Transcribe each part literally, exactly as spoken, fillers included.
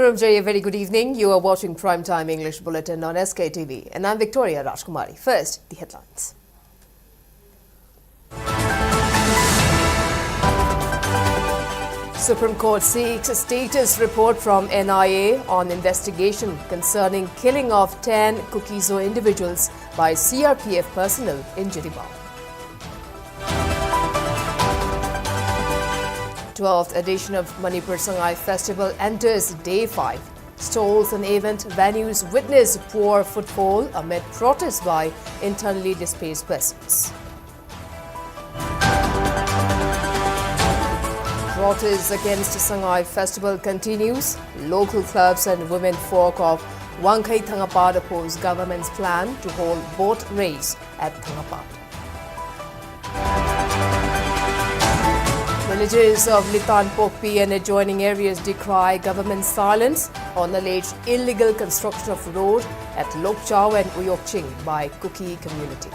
Ramjay, a very good evening. You are watching Prime Time English Bulletin on S K T V, and I'm Victoria Rajkumari. First, the headlines. Supreme Court seeks a status report from N I A on investigation concerning killing of ten Kuki-Zo individuals by C R P F personnel in Jiribam. Twelfth edition of Manipur Sangai Festival enters day five. Stalls and event venues witness poor footfall amid protests by internally displaced persons. Protests against Sangai Festival continues. Local clubs and women folk of Wangkhei Thangapad oppose government's plan to hold boat race at Thangapad. Villagers of Litan Pokpi and adjoining areas decry government silence on alleged illegal construction of road at Lokchao and Uyokching by Kuki community.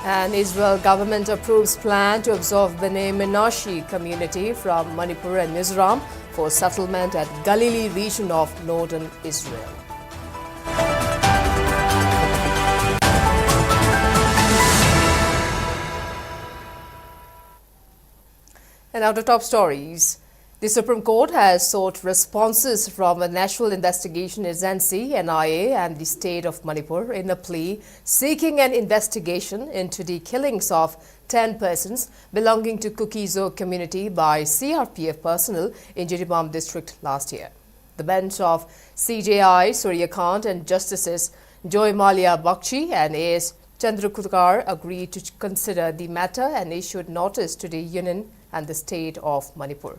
And Israel government approves plan to absorb Bnei Menashe community from Manipur and Mizoram for settlement at Galilee region of northern Israel. And now to top stories. The Supreme Court has sought responses from the National Investigation Agency, N I A, and the state of Manipur in a plea seeking an investigation into the killings of ten persons belonging to Kuki-Zo community by C R P F personnel in Jiribam district last year. The bench of C J I Suryakant and Justices Joymalia Bakshi and A S Chandrakhudkar agreed to consider the matter and issued notice to the Union and the state of Manipur.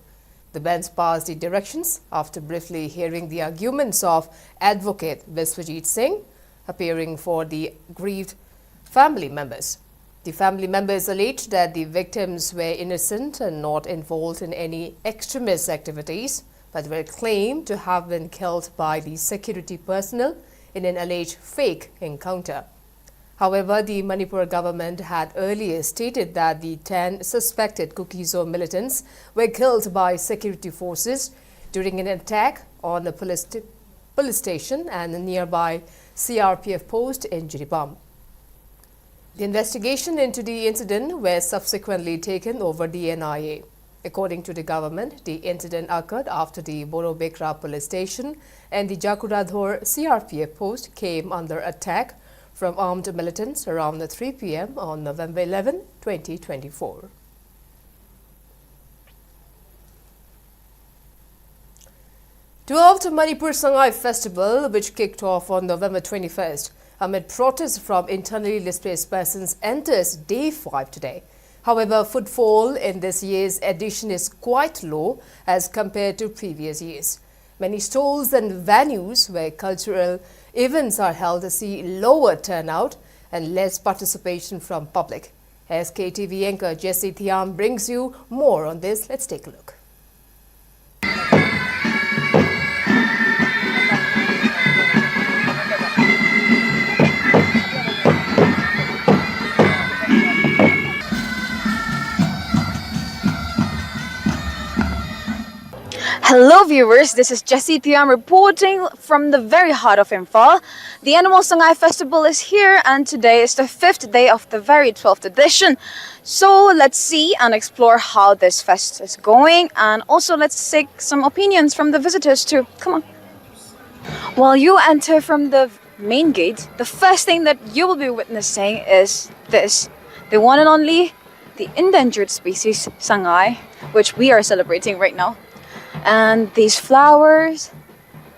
The bench passed the directions after briefly hearing the arguments of Advocate Biswajit Singh, appearing for the aggrieved family members. The family members alleged that the victims were innocent and not involved in any extremist activities, but were claimed to have been killed by the security personnel in an alleged fake encounter. However, the Manipur government had earlier stated that the ten suspected Kuki-Zo militants were killed by security forces during an attack on a police, st- police station and a nearby C R P F post in Jiribam. The investigation into the incident were subsequently taken over the N I A. According to the government, the incident occurred after the Borobekra police station and the Jakuradhor C R P F post came under attack from armed militants around three p m on November eleven, twenty twenty-four. Twelfth Manipur Sangai Festival, which kicked off on November twenty-first amid protests from internally displaced persons, enters day five today. However, footfall in this year's edition is quite low as compared to previous years. Many stalls and venues where cultural events are held see lower turnout and less participation from public. S K T V anchor Jesse Thiam brings you more on this. Let's take a look. Hello, viewers. This is Jessie Thiam reporting from the very heart of Imphal. The Animal Sangai Festival is here, and today is the fifth day of the very twelfth edition. So let's see and explore how this fest is going, and also let's take some opinions from the visitors too. Come on. While you enter from the main gate, the first thing that you will be witnessing is this, the one and only, the endangered species, Sangai, which we are celebrating right now. And these flowers,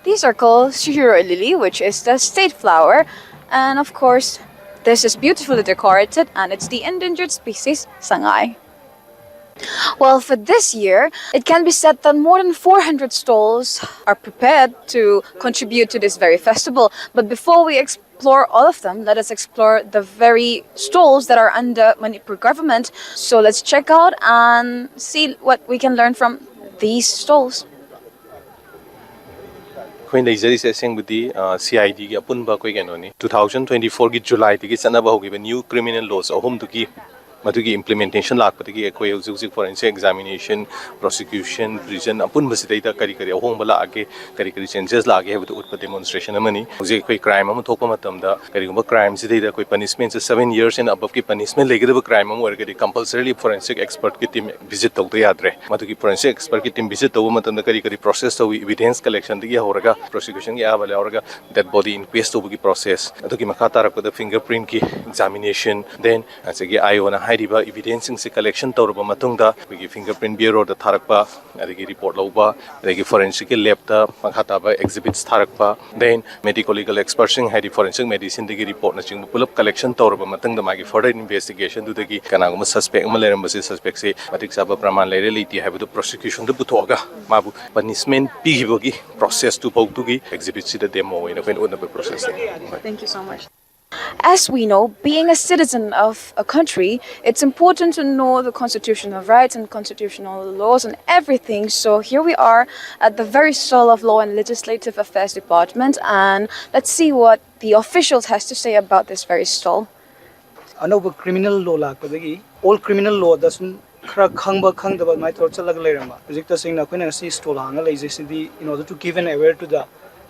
these are called Shihiro lily, which is the state flower. And of course, this is beautifully decorated, and it's the endangered species, Sangai. Well, for this year, it can be said that more than four hundred stalls are prepared to contribute to this very festival. But before we explore all of them, let us explore the very stalls that are under Manipur government. So let's check out and see what we can learn from these stalls. ꯑꯩꯈꯣꯏꯅ ꯂꯩꯖꯔꯤꯁꯦ ꯑꯁꯦꯡꯕꯗꯤ C I ꯗꯤꯒꯤ ꯑꯄꯨꯟꯕ ꯑꯩꯈꯣꯏ ꯀꯩꯅꯣꯅꯤ, two thousand twenty ꯐꯣꯔꯒꯤ ꯖꯨꯂꯥꯏꯗꯒꯤ ꯆꯠꯅꯕ ꯍꯧꯈꯤꯕ new criminal loss ꯑꯍꯨꯝꯗꯨꯒꯤ ꯃꯗꯨꯒꯤ implementation ꯂꯥꯛꯄꯗꯒꯤ ꯑꯩꯈꯣꯏ ꯍꯧꯖꯤꯛ ꯍꯧꯖꯤꯛ ꯐꯣꯔꯦꯟꯁꯤꯛ ꯑꯦꯛꯖꯥꯃꯤꯅꯦꯁꯟ, ꯄ꯭ꯔꯣꯁꯤꯀ꯭ꯌꯨꯁꯟ, ꯄ꯭ꯔꯤꯖꯟ ꯑꯄꯨꯟꯕꯁꯤꯗꯩꯗ ꯀꯔꯤ ꯀꯔꯤ ꯑꯍꯣꯡꯕ ꯂꯥꯛꯑꯒꯦ, ꯀꯔꯤ ꯀꯔꯤ ꯆꯦꯟꯖꯦꯁ ꯂꯥꯛꯑꯒꯦ ꯍꯥꯏꯕꯗꯨ ꯎꯠꯄ ꯗꯦꯃꯣꯟꯁꯇ꯭ꯔꯦꯁꯟ ꯑꯃꯅꯤ꯫ ꯍꯧꯖꯤꯛ ꯑꯩꯈꯣꯏ ꯀ꯭ꯔꯥꯏꯝ ꯑꯃ ꯊꯣꯛꯄ ꯃꯇꯝꯗ ꯀꯔꯤꯒꯨꯝꯕ ꯀ꯭ꯔꯥꯏꯝꯁꯤꯗꯩꯗ ꯑꯩꯈꯣꯏ ꯄꯅꯤꯁꯃꯦꯟꯁꯦ ꯁꯕꯦꯟ ꯌꯔꯁ ꯑꯦꯟ ꯑꯕꯞꯀꯤ ꯄꯅꯤꯁꯃꯦꯟ ꯂꯩꯒꯗꯕ ꯀ꯭ꯔꯥꯏꯝ ꯑꯃ ꯑꯣꯏꯔꯒꯗꯤ ꯀꯝꯄꯜꯁꯔꯤꯂꯤ ꯐꯣꯔꯦꯟꯁꯤꯛ ꯑꯦꯛꯁꯄꯔꯠꯀꯤ ꯇꯤꯝ ꯚꯤꯖꯤꯠ ꯇꯧꯗ ꯌꯥꯗ꯭ꯔꯦ꯫ ꯃꯗꯨꯒꯤ ꯐꯣꯔꯦꯟꯁꯤꯛ ꯑꯦꯛꯁꯄꯔꯠꯀꯤ ꯇꯤꯝ ꯚꯤꯖꯤꯠ ꯇꯧꯕ ꯃꯇꯝꯗ ꯀꯔꯤ ꯀꯔꯤ ꯄ꯭ꯔꯣꯁꯦꯁ ꯇꯧꯏ, ꯏꯚꯤꯗꯦꯟꯁ ꯀꯂꯦꯛꯁꯟꯗꯒꯤ ꯍꯧꯔꯒ ꯄ꯭ꯔꯣꯁꯤꯀ꯭ꯌꯨꯁꯟꯒꯤ ꯑꯌꯥꯕ ꯌꯥꯎꯔꯒ ꯗꯦꯠ ꯕꯣꯗꯤ ꯏꯟꯀ꯭ꯋꯦꯁ ꯇꯧꯕꯒꯤ ꯄ꯭ꯔꯣꯁꯦꯁ, ꯑꯗꯨꯒꯤ ꯃꯈꯥ ꯇꯥꯔꯛꯄꯗ ꯐꯤꯡꯒꯔ ꯄ꯭ꯔꯤꯟꯠꯀꯤ ꯑꯦꯛꯖꯥꯃꯤꯅꯦꯁꯟ, ꯗꯦꯟ ꯉꯁꯥꯏꯒꯤ ꯑꯥꯏ ꯑꯣꯅ ꯍꯥꯏꯔꯤꯕ ꯏꯚꯤꯗꯦꯟꯁꯁꯤꯡꯁꯦ ꯀꯂꯦꯛꯁꯟ ꯇꯧꯔꯕ ꯃꯇꯨꯡꯗ ꯑꯩꯈꯣꯏꯒꯤ ꯐꯤꯡꯒꯔ ꯄ꯭ꯔꯤꯟꯠ ꯕ꯭ꯌꯨꯔꯣꯗ ꯊꯥꯔꯛꯄ, ꯑꯗꯒꯤ ꯔꯤꯄꯣꯔꯠ ꯂꯧꯕ, ꯑꯗꯒꯤ ꯐꯣꯔꯦꯟꯁꯤꯛꯀꯤ ꯂꯦꯞꯇ ꯃꯈꯥ ꯇꯥꯕ ꯑꯦꯛꯖꯤꯕꯤꯠꯁ ꯊꯥꯔꯛꯄ, ꯗꯦꯟ ꯃꯦꯗꯤꯀꯣ ꯂꯤꯒꯜ ꯑꯦꯛꯁꯄꯔꯠꯁꯤꯡ ꯍꯥꯏꯗꯤ ꯐꯣꯔꯦꯟꯁꯤꯛ ꯃꯦꯗꯤꯁꯤꯟꯗꯒꯤ ꯔꯤꯄꯣꯔꯠꯅꯆꯤꯡꯕ ꯄꯨꯂꯞ ꯀꯂꯦꯛꯁꯟ ꯇꯧꯔꯕ ꯃꯇꯨꯡꯗ ꯃꯥꯒꯤ ꯐꯔꯗꯔ ꯏꯟꯚꯦꯁꯇꯤꯒꯦꯁꯟꯗꯨꯗꯒꯤ ꯀꯅꯥꯒꯨꯝꯕ ꯁꯁꯄꯦꯛ ꯑꯃ ꯂꯩꯔꯝꯕꯁꯦ ꯁꯁꯄꯦꯛꯁꯦ ꯃꯇꯤꯛ ꯆꯥꯕ ꯄ꯭ꯔꯃꯥꯟ ꯂꯩꯔꯦ ꯂꯩꯇꯦ ꯍꯥꯏꯕꯗꯨ ꯄ꯭ꯔꯣꯁꯤꯀ꯭ꯌꯨꯁꯟꯗ ꯄꯨꯊꯣꯛꯑꯒ ꯃꯥꯕꯨ ꯄꯅꯤꯁꯃꯦꯟ ꯄꯤꯈꯤꯕꯒꯤ ꯄ꯭ꯔꯣꯁꯦꯁꯇꯨ ꯐꯥꯎꯗꯨꯒꯤ ꯑꯦꯛꯖꯤꯕꯤꯠꯁꯤꯗ ꯗꯦꯃꯣ ꯑꯣꯏꯅ ꯑꯩꯈꯣꯏꯅ ꯎꯠꯅꯕ ꯄ꯭ꯔꯣꯁꯦꯁꯅꯤ꯫ Thank you so much. As we know, being a citizen of a country, it's important to know the constitutional rights and constitutional laws and everything. So here we are at the very stall of Law and Legislative Affairs Department, and let's see what the officials has to say about this very stall. ꯑꯅꯧꯕ criminal ꯂꯣ ꯂꯥꯛꯄꯗꯒꯤ all criminal load ꯁꯨꯝ ꯈꯔ ꯈꯪꯕ ꯈꯪꯗꯕ ꯑꯗꯨꯃꯥꯏꯅ ꯇꯧꯔ ꯆꯠꯂꯒ ꯂꯩꯔꯝꯕ꯫ ꯍꯧꯖꯤꯛ ꯇꯁꯦꯡꯅ ꯑꯩꯈꯣꯏꯅ ꯉꯁꯤ stall ꯍꯥꯡꯉ ꯂꯩꯖꯩꯁꯤꯗꯤ in order to give an aware to the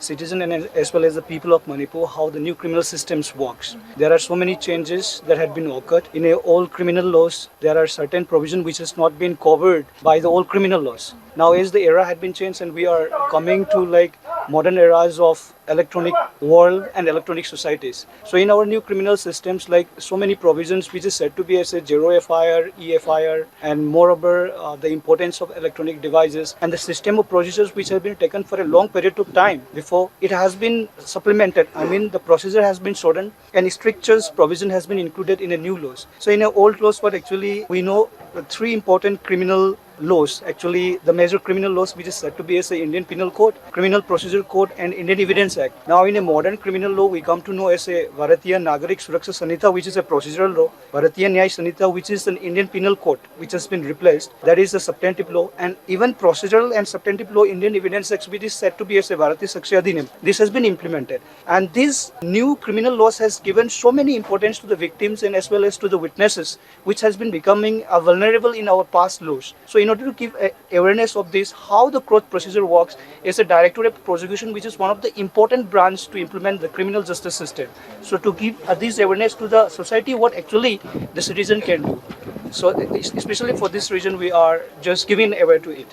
citizen and as well as the people of Manipur how the new criminal systems works. There are so many changes that had been occurred. In a old criminal laws, there are certain provision which has not been covered by the old criminal laws. Now, as the era had been changed and we are coming to like modern eras of electronic world and electronic societies. So in our new criminal systems, like so many provisions which is said to be as a zero F I R, E F I R, and moreover, uh, the importance of electronic devices and the system of procedures which have been taken for a long period of time before, it has been supplemented. I mean, the procedure has been shortened and strictures provision has been included in a new laws. So in a old laws, what actually we know, the three important criminal laws, actually the major criminal laws which is said to be as a Indian Penal Code, Criminal Procedure Code and Indian Evidence Act. Now in a modern criminal law we come to know as a Bharatiya Nagarik Suraksha Sanhita, which is a procedural law, Bharatiya Nyay Sanhita, which is an Indian Penal Code which has been replaced, that is a substantive law, and even procedural and substantive law Indian Evidence Act which is said to be as a Bharatiya Sakshya Adhiniyam. This has been implemented. And these new criminal laws has given so many importance to the victims and as well as to the witnesses, which has been becoming uh, vulnerable in our past laws. So in order to give a awareness of this, how the court procedure works, is a directorate of prosecution, which is one of the important branch to implement the criminal justice system. So to give uh, this awareness to the society, what actually the citizen can do. So es- especially for this reason, we are just giving aware to it.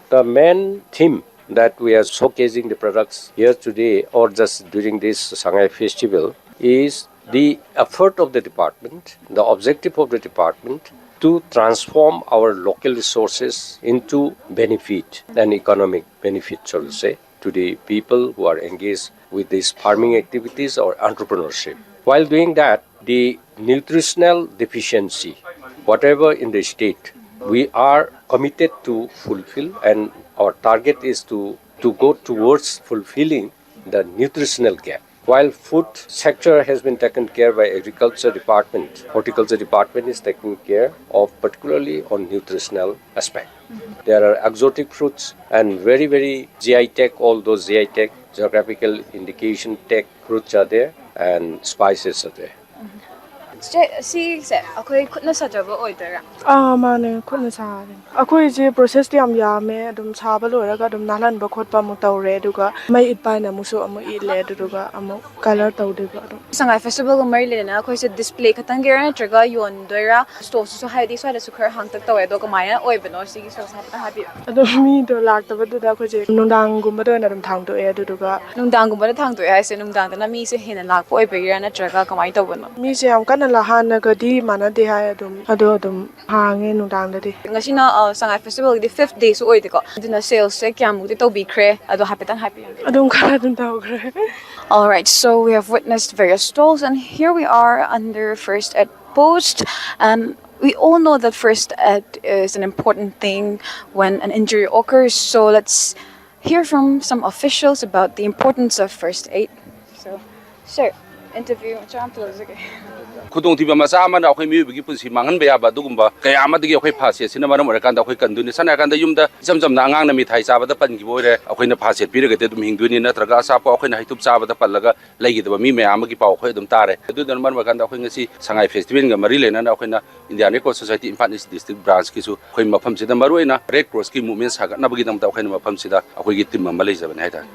The main theme that we are showcasing the products here today or just during this Sangai festival is the effort of the department, the objective of the department to transform our local resources into benefit, an economic benefit, shall we say, to the people who are engaged with these farming activities or entrepreneurship. While doing that, the nutritional deficiency, whatever in the state, we are committed to fulfill, and our target is to, to go towards fulfilling the nutritional gap. While food sector has been taken care by agriculture department, horticulture department is taking care of particularly on nutritional aspect. There are exotic fruits and very, very G I tag, all those G I tag, geographical indication tag fruits are there and spices are there. ꯆꯦ, ꯁꯤꯁꯦ ꯑꯩꯈꯣꯏ ꯈꯨꯠꯅ ꯁꯥꯖꯕ ꯑꯣꯏꯗꯣꯏꯔꯥ? ꯑꯥ, ꯃꯥꯅꯦ, ꯈꯨꯠꯅ ꯁꯥꯔꯤꯅꯦ꯫ ꯑꯩꯈꯣꯏꯁꯦ process T ꯌꯥꯝ ꯌꯥꯝꯃꯦ꯫ ꯑꯗꯨꯝ ꯁꯥꯕ ꯂꯣꯏꯔꯒ ꯑꯗꯨꯝ ꯅꯥꯜꯍꯟꯕ ꯈꯣꯠꯄ ꯑꯃꯨꯛ ꯇꯧꯔꯦ, ꯑꯗꯨꯒ ꯃꯩ ꯏꯠꯄ ꯍꯥꯏꯅ ꯑꯃꯨꯛꯁꯨ ꯑꯃꯨꯛ ꯏꯠꯂꯦ, ꯑꯗꯨꯗꯨꯒ ꯑꯃꯨꯛ colour ꯇꯧꯗꯣꯏꯕ ꯑꯗꯨꯝ꯫ ꯁꯉꯥꯏ ꯐꯦꯁꯇꯤꯚꯦꯜꯒ ꯃꯔꯤ ꯂꯩꯅꯅ ꯑꯩꯈꯣꯏꯁꯦ ꯗꯤꯁꯄ꯭ꯂꯦ ꯈꯛꯇꯪꯒꯤꯔꯥ ꯅꯠꯇ꯭ꯔꯒ ꯌꯣꯟꯗꯣꯏꯔꯥ? ꯁ꯭ꯇꯣꯜꯁꯤꯁꯨ ꯍꯥꯏꯗꯤ ꯁ꯭ꯋꯥꯏꯗꯁꯨ ꯈꯔ ꯍꯥꯡꯇꯛ ꯇꯧꯋꯦ, ꯑꯗꯣ ꯀꯃꯥꯏꯅ ꯑꯣꯏꯕꯅꯣ ꯁꯤꯒꯤ ꯁ꯭ꯇꯣꯜꯁꯦ ꯍꯥꯏꯐꯦꯠꯇꯪ ꯍꯥꯏꯕꯤꯌꯨ꯫ ꯑꯗꯣ ꯃꯤꯗꯣ ꯂꯥꯛꯇꯕꯗꯨꯗ ꯑꯩꯈꯣꯏꯁꯦ ꯅꯨꯡꯗꯥꯡꯒꯨꯝꯕꯗ ꯑꯣꯏꯅ ꯑꯗꯨꯝ ꯊꯥꯡꯗꯣꯛꯑꯦ꯫ ꯑꯗꯨꯗꯨꯒ ꯅꯨꯡꯗꯥꯡꯒꯨꯝꯕꯗ ꯊꯥꯡꯗꯣꯛꯑꯦ ꯍꯥꯏꯁꯦ ꯅꯨꯡꯗꯥꯡꯗꯅ ꯃꯤꯁꯦ ꯍꯦꯟꯅ ꯂꯥꯛꯄ ꯑꯣꯏꯕꯒꯤꯔꯥ ꯅꯠꯇ꯭ꯔꯒ ꯀꯃꯥꯏꯅ ꯇꯧꯕꯅꯣ? ꯃꯤꯁꯦ ꯌꯥꯝ ꯀꯟꯅ ꯂꯥꯛ-, ꯍꯥꯟꯅꯒꯗꯤ ꯃꯥꯟꯅꯗꯦ ꯍꯥꯏ ꯑꯗꯨꯝ, ꯑꯗꯣ ꯑꯗꯨꯝ ꯍꯥꯡꯉꯦ ꯅꯨꯡꯗꯥꯡꯗꯗꯤ꯫ ꯉꯁꯤꯅ ꯑ, ꯁꯉꯥꯏ ꯐꯦꯁꯇꯤꯚꯦꯜꯒꯤꯗꯤ ꯐꯤꯐ ꯗꯦꯁꯨ ꯑꯣꯏꯗꯦꯀꯣ, ꯑꯗꯨꯅ ꯁꯦꯜꯁꯁꯦ ꯀꯌꯥꯃꯨꯛꯇꯤ ꯇꯧꯕꯤꯈ꯭ꯔꯦ ꯑꯗꯣ ꯍꯥꯏꯐꯦꯠꯇꯪ ꯍꯥꯏꯕꯤꯌꯨ꯫ ꯑꯗꯨꯝ ꯈꯔ ꯑꯗꯨꯝ ꯇꯧꯈ꯭ꯔꯦ꯫ All right, so we have witnessed various stalls, and here we are under first at post, and We all know that first aid is an important thing when an injury occurs, so let's hear from some officials about the importance of first aid. So, sir, interview ꯃꯆꯥ ꯑꯝꯇ ꯂꯧꯖꯒꯦ꯫ ꯈꯨꯗꯣꯡꯊꯤꯕ ꯃꯆꯥ ꯑꯃꯅ ꯑꯩꯈꯣꯏ ꯃꯤꯑꯣꯏꯕꯒꯤ ꯄꯨꯟꯁꯤ ꯃꯥꯡꯍꯟꯕ ꯌꯥꯕ ꯑꯗꯨꯒꯨꯝꯕ ꯀꯌꯥ ꯑꯃꯗꯒꯤ ꯑꯩꯈꯣꯏ ꯐꯥꯁꯦꯠꯁꯤꯅ ꯃꯔꯝ ꯑꯣꯏꯔꯀꯥꯟꯗ ꯑꯩꯈꯣꯏ ꯀꯟꯗꯣꯏꯅꯤ꯫ ꯁꯝꯅ ꯍꯥꯏꯔꯀꯥꯟꯗ ꯌꯨꯝꯗ ꯏꯆꯝ ꯆꯝꯅ ꯑꯉꯥꯡꯅ ꯃꯤꯊꯥꯏ ꯆꯥꯕꯗ ꯄꯟꯈꯤꯕ ꯑꯣꯏꯔꯦ, ꯑꯩꯈꯣꯏꯅ ꯐꯥꯁꯦꯠ ꯄꯤꯔꯒꯗꯤ ꯑꯗꯨꯝ ꯍꯤꯡꯗꯣꯏꯅꯤ, ꯅꯠꯇ꯭ꯔꯒ ꯑꯆꯥꯄꯣꯠ ꯑꯩꯈꯣꯏꯅ ꯍꯩꯇꯨꯞ ꯆꯥꯕꯗ ꯄꯜꯂꯒ ꯂꯩꯈꯤꯗꯕ ꯃꯤ ꯃꯌꯥꯝ ꯑꯃꯒꯤ ꯄꯥꯎ ꯑꯩꯈꯣꯏ ꯑꯗꯨꯝ ꯇꯥꯔꯦ꯫ ꯑꯗꯨꯗꯨꯅ ꯃꯔꯝ ꯑꯣꯏꯔꯀꯥꯟꯗ ꯑꯩꯈꯣꯏ ꯉꯁꯤ ꯁꯉꯥꯏ ꯐꯦꯁꯇꯤꯚꯦꯜꯒ ꯃꯔꯤ ꯂꯩꯅꯅ ꯑꯩꯈꯣꯏꯅ Indian Red Cross Society Imphal East District Branchꯀꯤꯁꯨ ꯑꯩꯈꯣꯏ ꯃꯐꯝꯁꯤꯗ ꯃꯔꯨꯑꯣꯏꯅ Red Crossꯀꯤ movement ꯁꯥꯒꯠꯅꯕꯒꯤꯗꯃꯛꯇ ꯑꯩꯈꯣꯏꯅ ꯃꯐꯝꯁꯤꯗ ꯑꯩꯈꯣꯏꯒꯤ team ꯑꯃ ꯂꯩꯖꯕꯅꯤ ꯍꯥꯏꯇꯥꯔꯦ꯫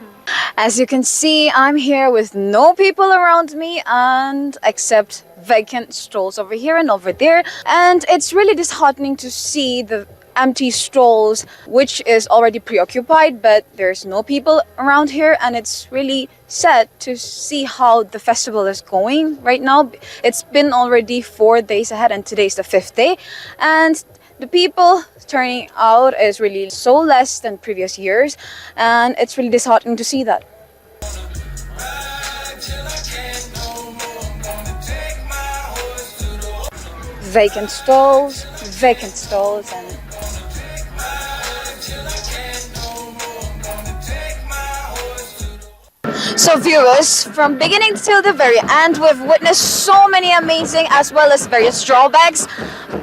As you can see, I'm here with no people around me and except vacant stalls over here and over there. And it's really disheartening to see the empty stalls, which is already preoccupied, but there's no people around here, and it's really sad to see how the festival is going right now. It's been already four days ahead, and today's the fifth day. And the people turning out is really so less than previous years, and it's really disheartening to see that. Vacant stalls, vacant stalls, and so, viewers, from beginning till the very end, we've witnessed so many amazing as well as various drawbacks.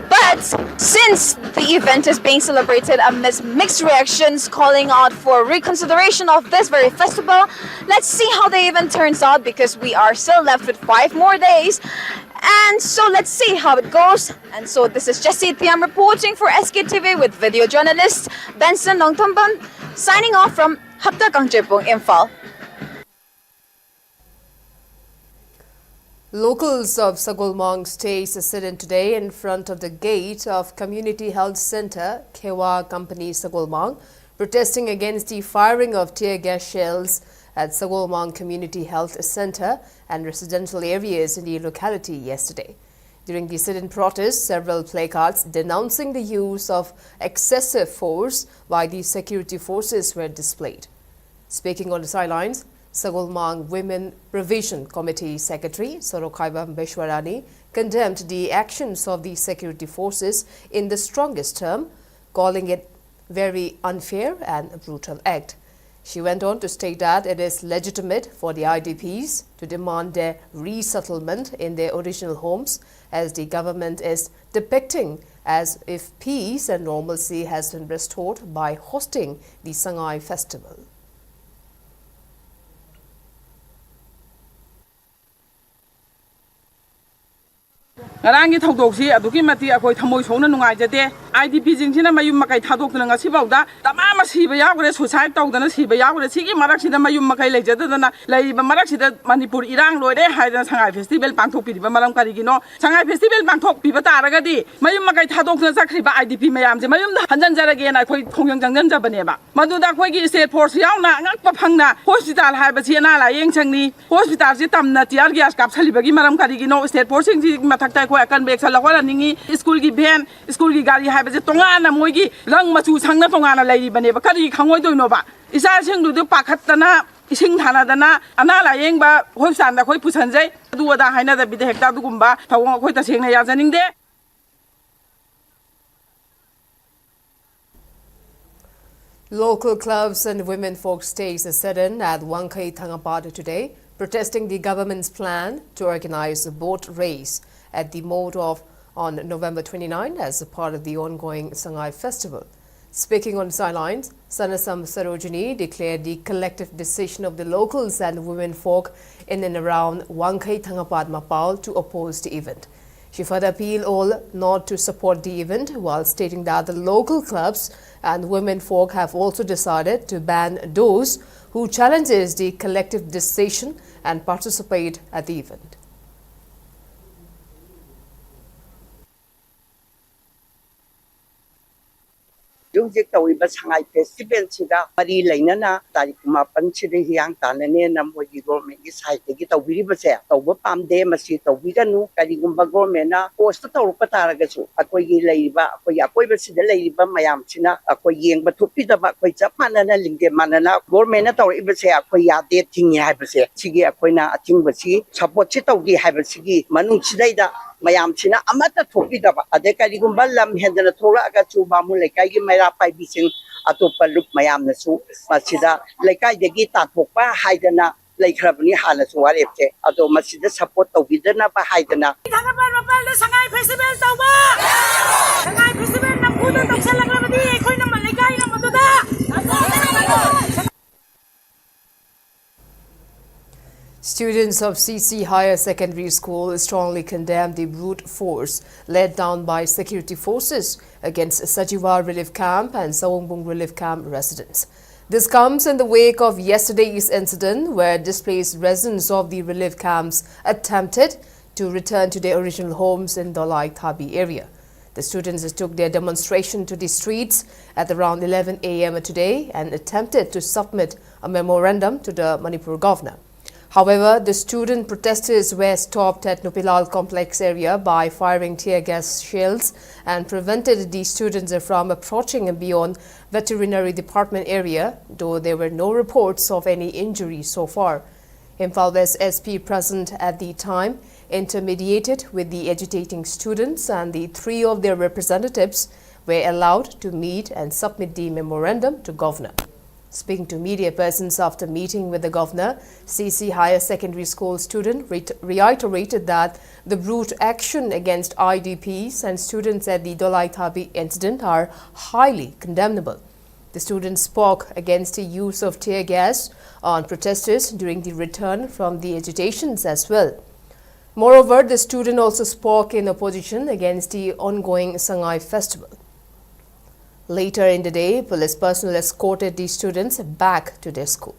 But since the event is being celebrated amidst mixed reactions calling out for reconsideration of this very festival, let's see how the event turns out, because we are still left with five more days. And so let's see how it goes. And so this is Jessie Thiam reporting for S K T V with video journalist Benson Nongthombam, signing off from Hapta Kangchepung, Imphal. Locals of Sagolmang staged a sit-in today in front of the gate of Community Health Centre, Khewa Company, Sagolmang, protesting against the firing of tear gas shells at Sagolmang Community Health Centre and residential areas in the locality yesterday. During the sit-in protest, several placards denouncing the use of excessive force by the security forces were displayed. Speaking on the sidelines, Sagolmang Women Provision Committee Secretary Sorokhaiba Mbeshwarani condemned the actions of the security forces in the strongest term, calling it very unfair and brutal act. She went on to state that it is legitimate for the I D Ps to demand their resettlement in their original homes, as the government is depicting as if peace and normalcy has been restored by hosting the Sangai festival. ꯉꯔꯥꯡꯒꯤ ꯊꯧꯗꯣꯛꯁꯤ ꯑꯗꯨꯛꯀꯤ ꯃꯇꯤꯛ ꯑꯩꯈꯣꯏ ꯊꯃꯣꯏ ꯁꯣꯛꯅ ꯅꯨꯡꯉꯥꯏꯖꯗꯦ꯫ I D ꯄꯤꯁꯤꯡꯁꯤꯅ ꯃꯌꯨꯝ ꯃꯀꯩ ꯊꯥꯗꯣꯛꯇꯨꯅ ꯉꯁꯤꯐꯥꯎꯗ ꯗꯃꯥ ꯑꯃ ꯁꯤꯕ ꯌꯥꯎꯈ꯭ꯔꯦ, suicide ꯇꯧꯗꯅ ꯁꯤꯕ ꯌꯥꯎꯈ꯭ꯔꯦ꯫ ꯁꯤꯒꯤ ꯃꯔꯛꯁꯤꯗ ꯃꯌꯨꯝ ꯃꯀꯩ ꯂꯩꯖꯗꯗꯅ ꯂꯩꯔꯤꯕ ꯃꯔꯛꯁꯤꯗ ꯃꯅꯤꯄꯨꯔ ꯏꯔꯥꯡ ꯂꯣꯏꯔꯦ ꯍꯥꯏꯗꯅ ꯁꯉꯥꯏ festival ꯄꯥꯡꯊꯣꯛꯄꯤꯔꯤꯕ ꯃꯔꯝ ꯀꯔꯤꯒꯤꯅꯣ? ꯁꯉꯥꯏ festival ꯄꯥꯡꯊꯣꯛꯄꯤꯕ ꯇꯥꯔꯒꯗꯤ ꯃꯌꯨꯝ ꯃꯀꯩ ꯊꯥꯗꯣꯛꯇꯨꯅ ꯆꯠꯈ꯭ꯔꯤꯕ ꯑꯥꯏ ꯗꯤ ꯄꯤ ꯃꯌꯥꯝꯁꯦ ꯃꯌꯨꯝꯗ ꯍꯟꯖꯤꯟꯖꯔꯒꯦꯅ ꯑꯩꯈꯣꯏ ꯈꯣꯡꯖꯪ ꯆꯪꯁꯤꯟꯖꯕꯅꯦꯕ꯫ ꯃꯗꯨꯗ ꯑꯩꯈꯣꯏꯒꯤ state force ꯌꯥꯎꯅ ꯑꯉꯛꯄ ꯐꯪꯅ hospital ꯍꯥꯏꯕꯁꯤ ꯑꯅꯥ ꯂꯥꯌꯦꯡ ꯁꯪꯅꯤ꯫ Hospitalꯁꯤ ꯇꯝꯅ tear gas ꯀꯥꯞꯁꯜꯂꯤꯕꯒꯤ ꯃꯔꯝ ꯀꯔꯤꯒꯤꯅꯣ? State forceꯁꯤꯡꯁꯤ ꯃꯊꯛꯇ ꯑꯩꯈꯣꯏ ꯑꯀꯟꯕ action ꯂꯧꯍꯟꯍꯟꯅꯤꯡꯉꯤ꯫ Schoolꯒꯤ van, schoolꯒꯤ ꯒꯥꯔꯤ ꯍꯥꯏꯕꯁꯦ ꯇꯣꯉꯥꯟꯅ ꯃꯣꯏꯒꯤ ꯔꯪ ꯃꯆꯨ ꯁꯪꯅ ꯇꯣꯉꯥꯟꯅ ꯂꯩꯔꯤꯕꯅꯦꯕ꯫ ꯀꯔꯤ ꯈꯪꯉꯣꯏꯗꯣꯏꯅꯣꯕ? ꯏꯆꯥꯁꯤꯡꯗꯨꯗ ꯄꯥꯈꯠꯇꯅ, ꯏꯁꯤꯡ ꯊꯥꯅꯗꯅ ꯑꯅꯥ ꯂꯥꯌꯦꯡꯕ hospitalꯗ ꯑꯩꯈꯣꯏ ꯄꯨꯁꯟꯖꯩ꯫ ꯑꯗꯨ ꯑꯗꯥ ꯍꯥꯏꯅꯗꯕꯤꯗ ꯍꯦꯛꯇ ꯑꯗꯨꯒꯨꯝꯕ ꯊꯧꯑꯣꯡ ꯑꯩꯈꯣꯏ ꯇꯁꯦꯡꯅ ꯌꯥꯖꯅꯤꯡꯗꯦ꯫ Local clubs and women folk staged a sit-in at Wangkhei Thangapad today, protesting the government's plan to organize a boat race at the Moat of on November twenty-ninth as a part of the ongoing Sangai Festival. Speaking on sidelines, Sanasam Sarojini declared the collective decision of the locals and women folk in and around Wangkhei Thangapad Mapao to oppose the event. She further appealed all not to support the event, while stating that the local clubs and women folk have also decided to ban those who challenges the collective decision and participate at the event. ꯍꯧꯖꯤꯛ ꯇꯧꯔꯤꯕ ꯁꯉꯥꯏ ꯐꯦꯁꯇꯤꯚꯦꯜꯁꯤꯒ ꯃꯔꯤ ꯂꯩꯅꯅ ꯇꯥꯔꯤꯛ ꯀꯨꯟꯃꯥꯄꯟꯁꯤꯗ ꯍꯤꯌꯥꯡ ꯇꯥꯟꯅꯅꯦꯅ ꯃꯣꯏꯒꯤ ꯒꯣꯔꯃꯦꯟꯒꯤ ꯁꯥꯏꯠꯇꯒꯤ ꯇꯧꯕꯤꯔꯤꯕꯁꯦ ꯇꯧꯕ ꯄꯥꯝꯗꯦ꯫ ꯃꯁꯤ ꯇꯧꯕꯤꯒꯅꯨ꯫ ꯀꯔꯤꯒꯨꯝꯕ ꯒꯣꯔꯃꯦꯟꯅ ꯄꯣꯁꯇ ꯇꯧꯔꯛꯄ ꯇꯥꯔꯒꯁꯨ ꯑꯩꯈꯣꯏꯒꯤ ꯂꯩꯔꯤꯕ, ꯑꯩꯈꯣꯏꯒꯤ ꯑꯀꯣꯏꯕꯁꯤꯗ ꯂꯩꯔꯤꯕ ꯃꯌꯥꯝꯁꯤꯅ ꯑꯩꯈꯣꯏ ꯌꯦꯡꯕ ꯊꯣꯛꯄꯤꯗꯕ, ꯑꯩꯈꯣꯏ ꯆꯞ ꯃꯥꯟꯅꯅ ꯂꯤꯡꯖꯦꯜ ꯃꯥꯟꯅꯅ ꯒꯣꯔꯃꯦꯟꯅ ꯇꯧꯔꯛꯏꯕꯁꯦ ꯑꯩꯈꯣꯏ ꯌꯥꯗꯦ, ꯊꯤꯡꯉꯤ ꯍꯥꯏꯕꯁꯦ, ꯁꯤꯒꯤ ꯑꯩꯈꯣꯏꯅ ꯑꯊꯤꯡꯕꯁꯤ ꯁꯄꯣꯔꯠꯁꯤ ꯇꯧꯗꯦ ꯍꯥꯏꯕꯁꯤꯒꯤ ꯃꯅꯨꯡꯁꯤꯗꯩꯗ ꯃꯌꯥꯝꯁꯤꯅ ꯑꯃꯠꯇ ꯊꯣꯛꯄꯤꯗꯕ, ꯑꯗꯩ ꯀꯔꯤꯒꯨꯝꯕ ꯂꯝ ꯍꯦꯟꯗꯅ ꯊꯣꯛꯂꯛꯑꯒꯁꯨ ꯕꯥꯃꯣꯟ ꯂꯩꯀꯥꯏꯒꯤ ꯃꯩꯔꯥ ꯄꯥꯏꯕꯤꯁꯤꯡ, ꯑꯇꯣꯞꯄ ꯂꯨꯞ ꯃꯌꯥꯝꯅꯁꯨ ꯃꯁꯤꯗ ꯂꯩꯀꯥꯏꯗꯒꯤ ꯇꯥꯟꯊꯣꯛꯄ ꯍꯥꯏꯗꯅ ꯂꯩꯈ꯭ꯔꯕꯅꯤ ꯍꯥꯟꯅꯁꯨ ꯋꯥꯔꯦꯞꯁꯦ꯫ ꯑꯗꯣ ꯃꯁꯤꯗ ꯁꯄꯣꯔꯠ ꯇꯧꯕꯤꯗꯅꯕ ꯍꯥꯏꯗꯅ ꯊꯥꯡꯒꯠꯄ ꯃꯄꯥꯜꯗ ꯁꯉꯥꯏ ꯐꯦꯁꯇꯤꯚꯦꯜ ꯇꯧꯕ! ꯁꯉꯥꯏ ꯐꯦꯁꯇꯤꯚꯦꯜ ꯅꯝꯐꯨꯗ ꯇꯧꯁꯜꯂꯛꯂꯕꯗꯤ ꯑꯩꯈꯣꯏꯅ ꯂꯩꯀꯥꯏ ꯉꯝꯕꯗꯨꯗ Students of C C Higher Secondary School strongly condemn the brute force led down by security forces against Sajiwa Relief Camp and Sawongbung Relief Camp residents. This comes in the wake of yesterday's incident where displaced residents of the relief camps attempted to return to their original homes in Dolai Thabi area. The students took their demonstration to the streets at around eleven a m today and attempted to submit a memorandum to the Manipur governor. However, the student protesters were stopped at Nupilal complex area by firing tear gas shells and prevented the students from approaching beyond veterinary department area, though there were no reports of any injury so far. Imphal West S P present at the time intermediated with the agitating students and the three of their representatives were allowed to meet and submit the memorandum to governor. Speaking to media persons after meeting with the governor, C C Higher Secondary School student re- reiterated that the brute action against I D Ps and students at the Dolai Thabi incident are highly condemnable. The student spoke against the use of tear gas on protesters during the return from the agitations as well. Moreover, the student also spoke in opposition against the ongoing Sangai festival. Later in the day, police personnel escorted the students back to their school.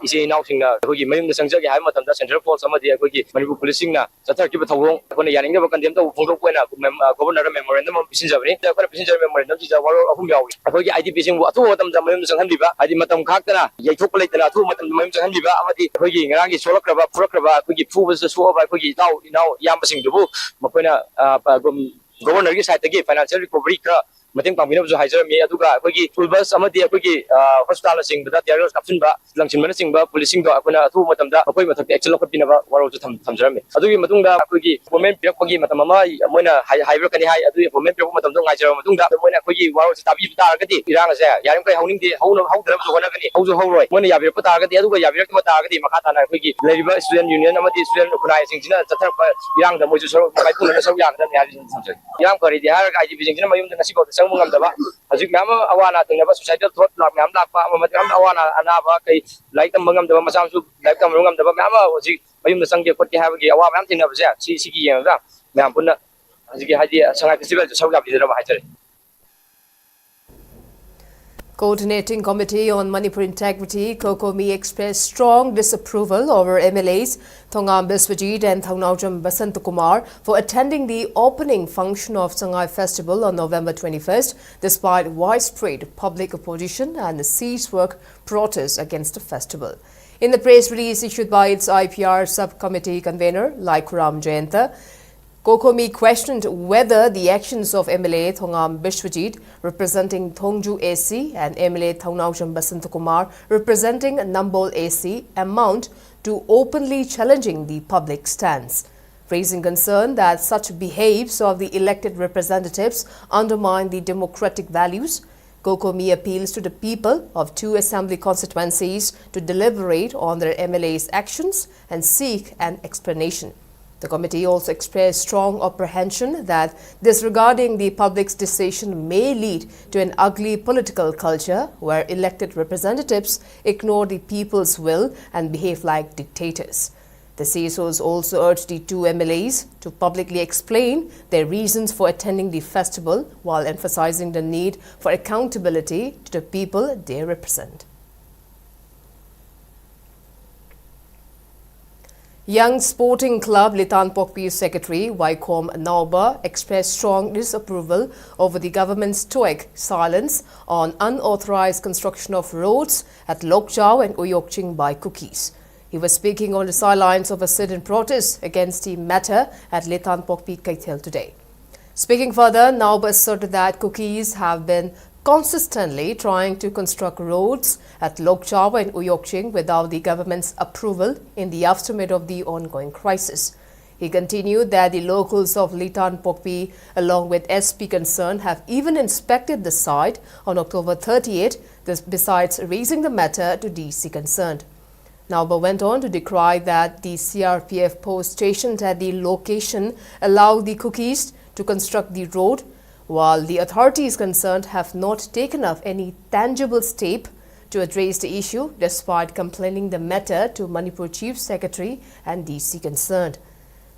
ꯏꯆꯤꯟ ꯏꯅꯥꯎꯁꯤꯡꯅ ꯑꯩꯈꯣꯏꯒꯤ ꯃꯌꯨꯝꯗ ꯆꯪꯖꯒꯦ ꯍꯥꯏꯕ ꯃꯇꯝꯗ central force ꯑꯃꯗꯤ ꯑꯩꯈꯣꯏꯒꯤ ꯃꯅꯤꯄꯨꯔ ꯄꯨꯂꯤꯁꯁꯤꯡꯅ ꯆꯠꯊꯔꯛꯈꯤꯕ ꯊꯧꯑꯣꯡ ꯑꯩꯈꯣꯏꯅ ꯌꯥꯅꯤꯡꯗꯕ ꯀꯟꯗꯦꯝ ꯇꯧꯕ ꯐꯣꯡꯗꯣꯛꯄ ꯑꯣꯏꯅ ꯃꯦꯝ-, ꯑ, ꯒꯣꯕꯔꯅꯔꯗ ꯃꯦꯃꯣꯔꯦꯟꯗꯝ ꯑꯃ ꯄꯤꯁꯤꯟꯖꯕꯅꯤ꯫ ꯑꯩꯈꯣꯏꯅ ꯄꯤꯁꯤꯟꯖꯔꯤꯕ ꯃꯦꯃꯣꯔꯦꯟꯗꯝꯁꯤꯗ ꯋꯥꯔꯣꯜ ꯑꯍꯨꯝ ꯌꯥꯎꯏ꯫ ꯑꯩꯈꯣꯏꯒꯤ IDPꯁꯤꯡꯕꯨ ꯑꯊꯨꯕ ꯃꯇꯝꯗ ꯃꯌꯨꯝꯗ ꯆꯪꯍꯟꯕꯤꯕ, ꯍꯥꯏꯗꯤ ꯃꯇꯝ ꯈꯥꯛꯇꯅ ꯌꯩꯊꯣꯛꯄ ꯂꯩꯇꯅ ꯑꯊꯨꯕ ꯃꯇꯝꯗ ꯃꯌꯨꯝ ꯆꯪꯍꯟꯕꯤꯕ, ꯑꯃꯗꯤ ꯑꯩꯈꯣꯏꯒꯤ ꯉꯔꯥꯡꯒꯤ ꯁꯣꯛꯂꯛꯈ꯭ꯔꯕ, ꯐꯨꯔꯛꯈ꯭ꯔꯕ, ꯑꯩꯈꯣꯏꯒꯤ ꯐꯨꯕꯗ ꯁꯣꯛꯑꯕ ꯑꯩꯈꯣꯏꯒꯤ ꯏꯇꯥꯎ ꯏꯅꯥꯎ ꯏꯌꯥꯝꯕꯁꯤꯡꯗꯨꯕꯨ ꯃꯈꯣꯏꯅ, ꯑ, ꯄ-, ꯒꯣꯝ-, ꯒꯣꯕꯔꯅꯔꯒꯤ ꯁꯥꯏꯠꯇꯒꯤ ꯐꯥꯏꯅꯥꯟꯁꯤꯌꯦꯜ ꯔꯤꯀꯣꯚꯔꯤ ꯈꯔ ꯃꯇꯦꯡ ꯄꯥꯡꯕꯤꯅꯕꯁꯨ ꯍꯥꯏꯖꯔꯝꯃꯤ꯫ ꯑꯗꯨꯒ ꯑꯩꯈꯣꯏꯒꯤ ꯁ꯭ꯀꯨꯜ ꯕꯁ ꯑꯃꯗꯤ ꯑꯩꯈꯣꯏꯒꯤ, ꯑ, ꯍꯣꯁꯄꯤꯇꯥꯜꯅꯆꯤꯡꯕꯗ ꯇꯤꯌꯔ ꯒ꯭ꯌꯥꯁ ꯀꯥꯞꯁꯤꯟꯕ, ꯂꯪꯁꯤꯟꯕꯅꯆꯤꯡꯕ ꯄꯨꯂꯤꯁꯁꯤꯡꯗꯣ ꯑꯩꯈꯣꯏꯅ ꯑꯊꯨꯕ ꯃꯇꯝꯗ ꯃꯈꯣꯏ ꯃꯊꯛꯇ action ꯂꯧꯈꯠꯄꯤꯅꯕ ꯋꯥꯔꯣꯜꯁꯨ ꯊꯝ-, ꯊꯝꯖꯔꯝꯃꯤ꯫ ꯑꯗꯨꯒꯤ ꯃꯇꯨꯡꯗ ꯑꯩꯈꯣꯏꯒꯤ appointment ꯄꯤꯔꯛꯄꯒꯤ ꯃꯇꯝ ꯑꯃ ꯃꯣꯏꯅ ꯍꯥꯏ-, ꯍꯥꯏꯕꯤꯔꯛꯀꯅꯤ ꯍꯥꯏ꯫ ꯑꯗꯨꯒꯤ appointment ꯄꯤꯔꯛꯄ ꯃꯇꯝꯗꯣ ꯉꯥꯏꯖꯔꯕ ꯃꯇꯨꯡꯗ ꯃꯣꯏꯅ ꯑꯩꯈꯣꯏꯒꯤ ꯋꯥꯔꯣꯜꯁꯦ ꯇꯥꯕꯤꯕ ꯇꯥꯔꯒꯗꯤ ꯏꯔꯥꯡ ꯑꯁꯦ ꯌꯥꯔꯤꯃꯈꯩ ꯍꯧꯅꯤꯡꯗꯦ, ꯍꯧꯅ-, ꯍꯧꯗꯅꯕꯁꯨ ꯍꯣꯠꯅꯒꯅꯤ꯫ ꯍꯧꯁꯨ ꯍꯧꯔꯣꯏ꯫ ꯃꯣꯏꯅ ꯌꯥꯕꯤꯔꯛꯄ ꯇꯥꯔꯒꯗꯤ, ꯑꯗꯨꯒ ꯌꯥꯕꯤꯔꯛꯇꯕ ꯇꯥꯔꯒꯗꯤ ꯃꯈꯥ ꯇꯥꯅ ꯑꯩꯈꯣꯏꯒꯤ ꯂꯩꯔꯤꯕ student union ꯑꯃꯗꯤ student ꯈꯨꯟꯅꯥꯏꯁꯤꯡꯁꯤꯅ ꯆꯠꯊꯔꯛꯄ ꯏꯔꯥꯡꯗ ꯃꯣꯏꯁꯨ ꯁꯔꯨꯛ ꯃꯥꯏꯄꯨꯅꯅ ꯁꯔꯨꯛ ꯌꯥꯒꯗꯕꯅꯤ ꯍꯥꯏꯕꯁꯤ ꯊꯝꯖꯒꯦ꯫ ꯏꯔꯥꯡ ꯐꯔꯤꯗꯤ ꯍꯥꯏꯔꯒ IDPꯁꯤꯡꯁꯤꯅ ꯃꯌꯨꯝꯗ ꯉꯁꯤꯐꯥꯎꯗ ꯆꯪꯕ ꯉꯝꯗꯕ, ꯍꯧꯖꯤꯛ ꯃꯌꯥꯝ ꯑꯃ ꯑꯋꯥ ꯑꯅꯥ ꯊꯦꯡꯅꯕ, suicidal thought ꯂꯥꯛ ꯃꯌꯥꯝ ꯂꯥꯛꯄ, ꯑꯃ ꯃꯌꯥꯝ ꯑꯋꯥ ꯑꯅꯥ, ꯑꯅꯥꯕ, ꯀꯩ, ꯂꯥꯏꯔꯤꯛ ꯇꯝꯕ ꯉꯝꯗꯕ, ꯃꯆꯥ ꯃꯁꯨ ꯂꯥꯏꯔꯤꯛ ꯇꯝꯕ ꯉꯝꯗꯕ ꯃꯌꯥꯝ ꯑꯃ ꯍꯧꯖꯤꯛ ꯃꯌꯨꯝꯗ ꯆꯪꯒꯦ ꯈꯣꯠꯀꯦ ꯍꯥꯏꯕꯒꯤ ꯑꯋꯥꯕ ꯃꯌꯥꯝ ꯊꯦꯡꯅꯕꯁꯦ, ꯁꯤ, ꯁꯤꯒꯤ ꯌꯦꯡꯉꯒ ꯃꯌꯥꯝ ꯄꯨꯟꯅ ꯍꯧꯖꯤꯛꯀꯤ ꯍꯥꯏꯗꯤ ꯁꯉꯥꯏ festivalꯁꯦ ꯁꯔꯨꯛ ꯌꯥꯕꯤꯒꯗꯕ ꯍꯥꯏꯖꯔꯤ꯫ Coordinating Committee on Manipur Integrity, COCOMI, expressed strong disapproval over MLAs Thongam Biswajit and Thaunawcham Basantakumar for attending the opening function of Sangai Festival on November twenty-first, despite widespread public opposition and the cease work protests against the festival. In the press release issued by its IPR subcommittee convener, Laikuram Jayanta, COCOMI questioned whether the actions of MLA Thongam Biswajit, representing Thongju AC, and MLA Thaunawcham Basantakumar, representing Nambol AC, amount to openly challenging the public stance, raising concern that such behaves of the elected representatives undermine the democratic values. COCOMI appeals to the people of two assembly constituencies to deliberate on their MLAs' actions and seek an explanation. The committee also expressed strong apprehension that disregarding the public's decision may lead to an ugly political culture where elected representatives ignore the people's will and behave like dictators. The C S Os also urged the two MLAs to publicly explain their reasons for attending the festival, while emphasizing the need for accountability to the people they represent. Young Sporting Club Litan Pokpi Secretary Waikhom Nauba expressed strong disapproval over the government's stoic silence on unauthorized construction of roads at Lokchao and Uyokching by Kukis. He was speaking on the sidelines of a sit-in protest against the matter at Litan Pokpi Keithel today. Speaking further, Nauba asserted that Kukis have been consistently trying to construct roads at Lokchao and Uyokching without the government's approval in the aftermath of the ongoing crisis. He continued that the locals of Litan Pokpi, along with S P concerned, have even inspected the site on October thirtieth, this, besides raising the matter to D C concerned. Nauba went on to decry that the C R P F post stationed at the location allowed the Kukis to construct the road, while the authorities concerned have not taken up any tangible step to address the issue, despite complaining the matter to Manipur Chief Secretary and D C concerned.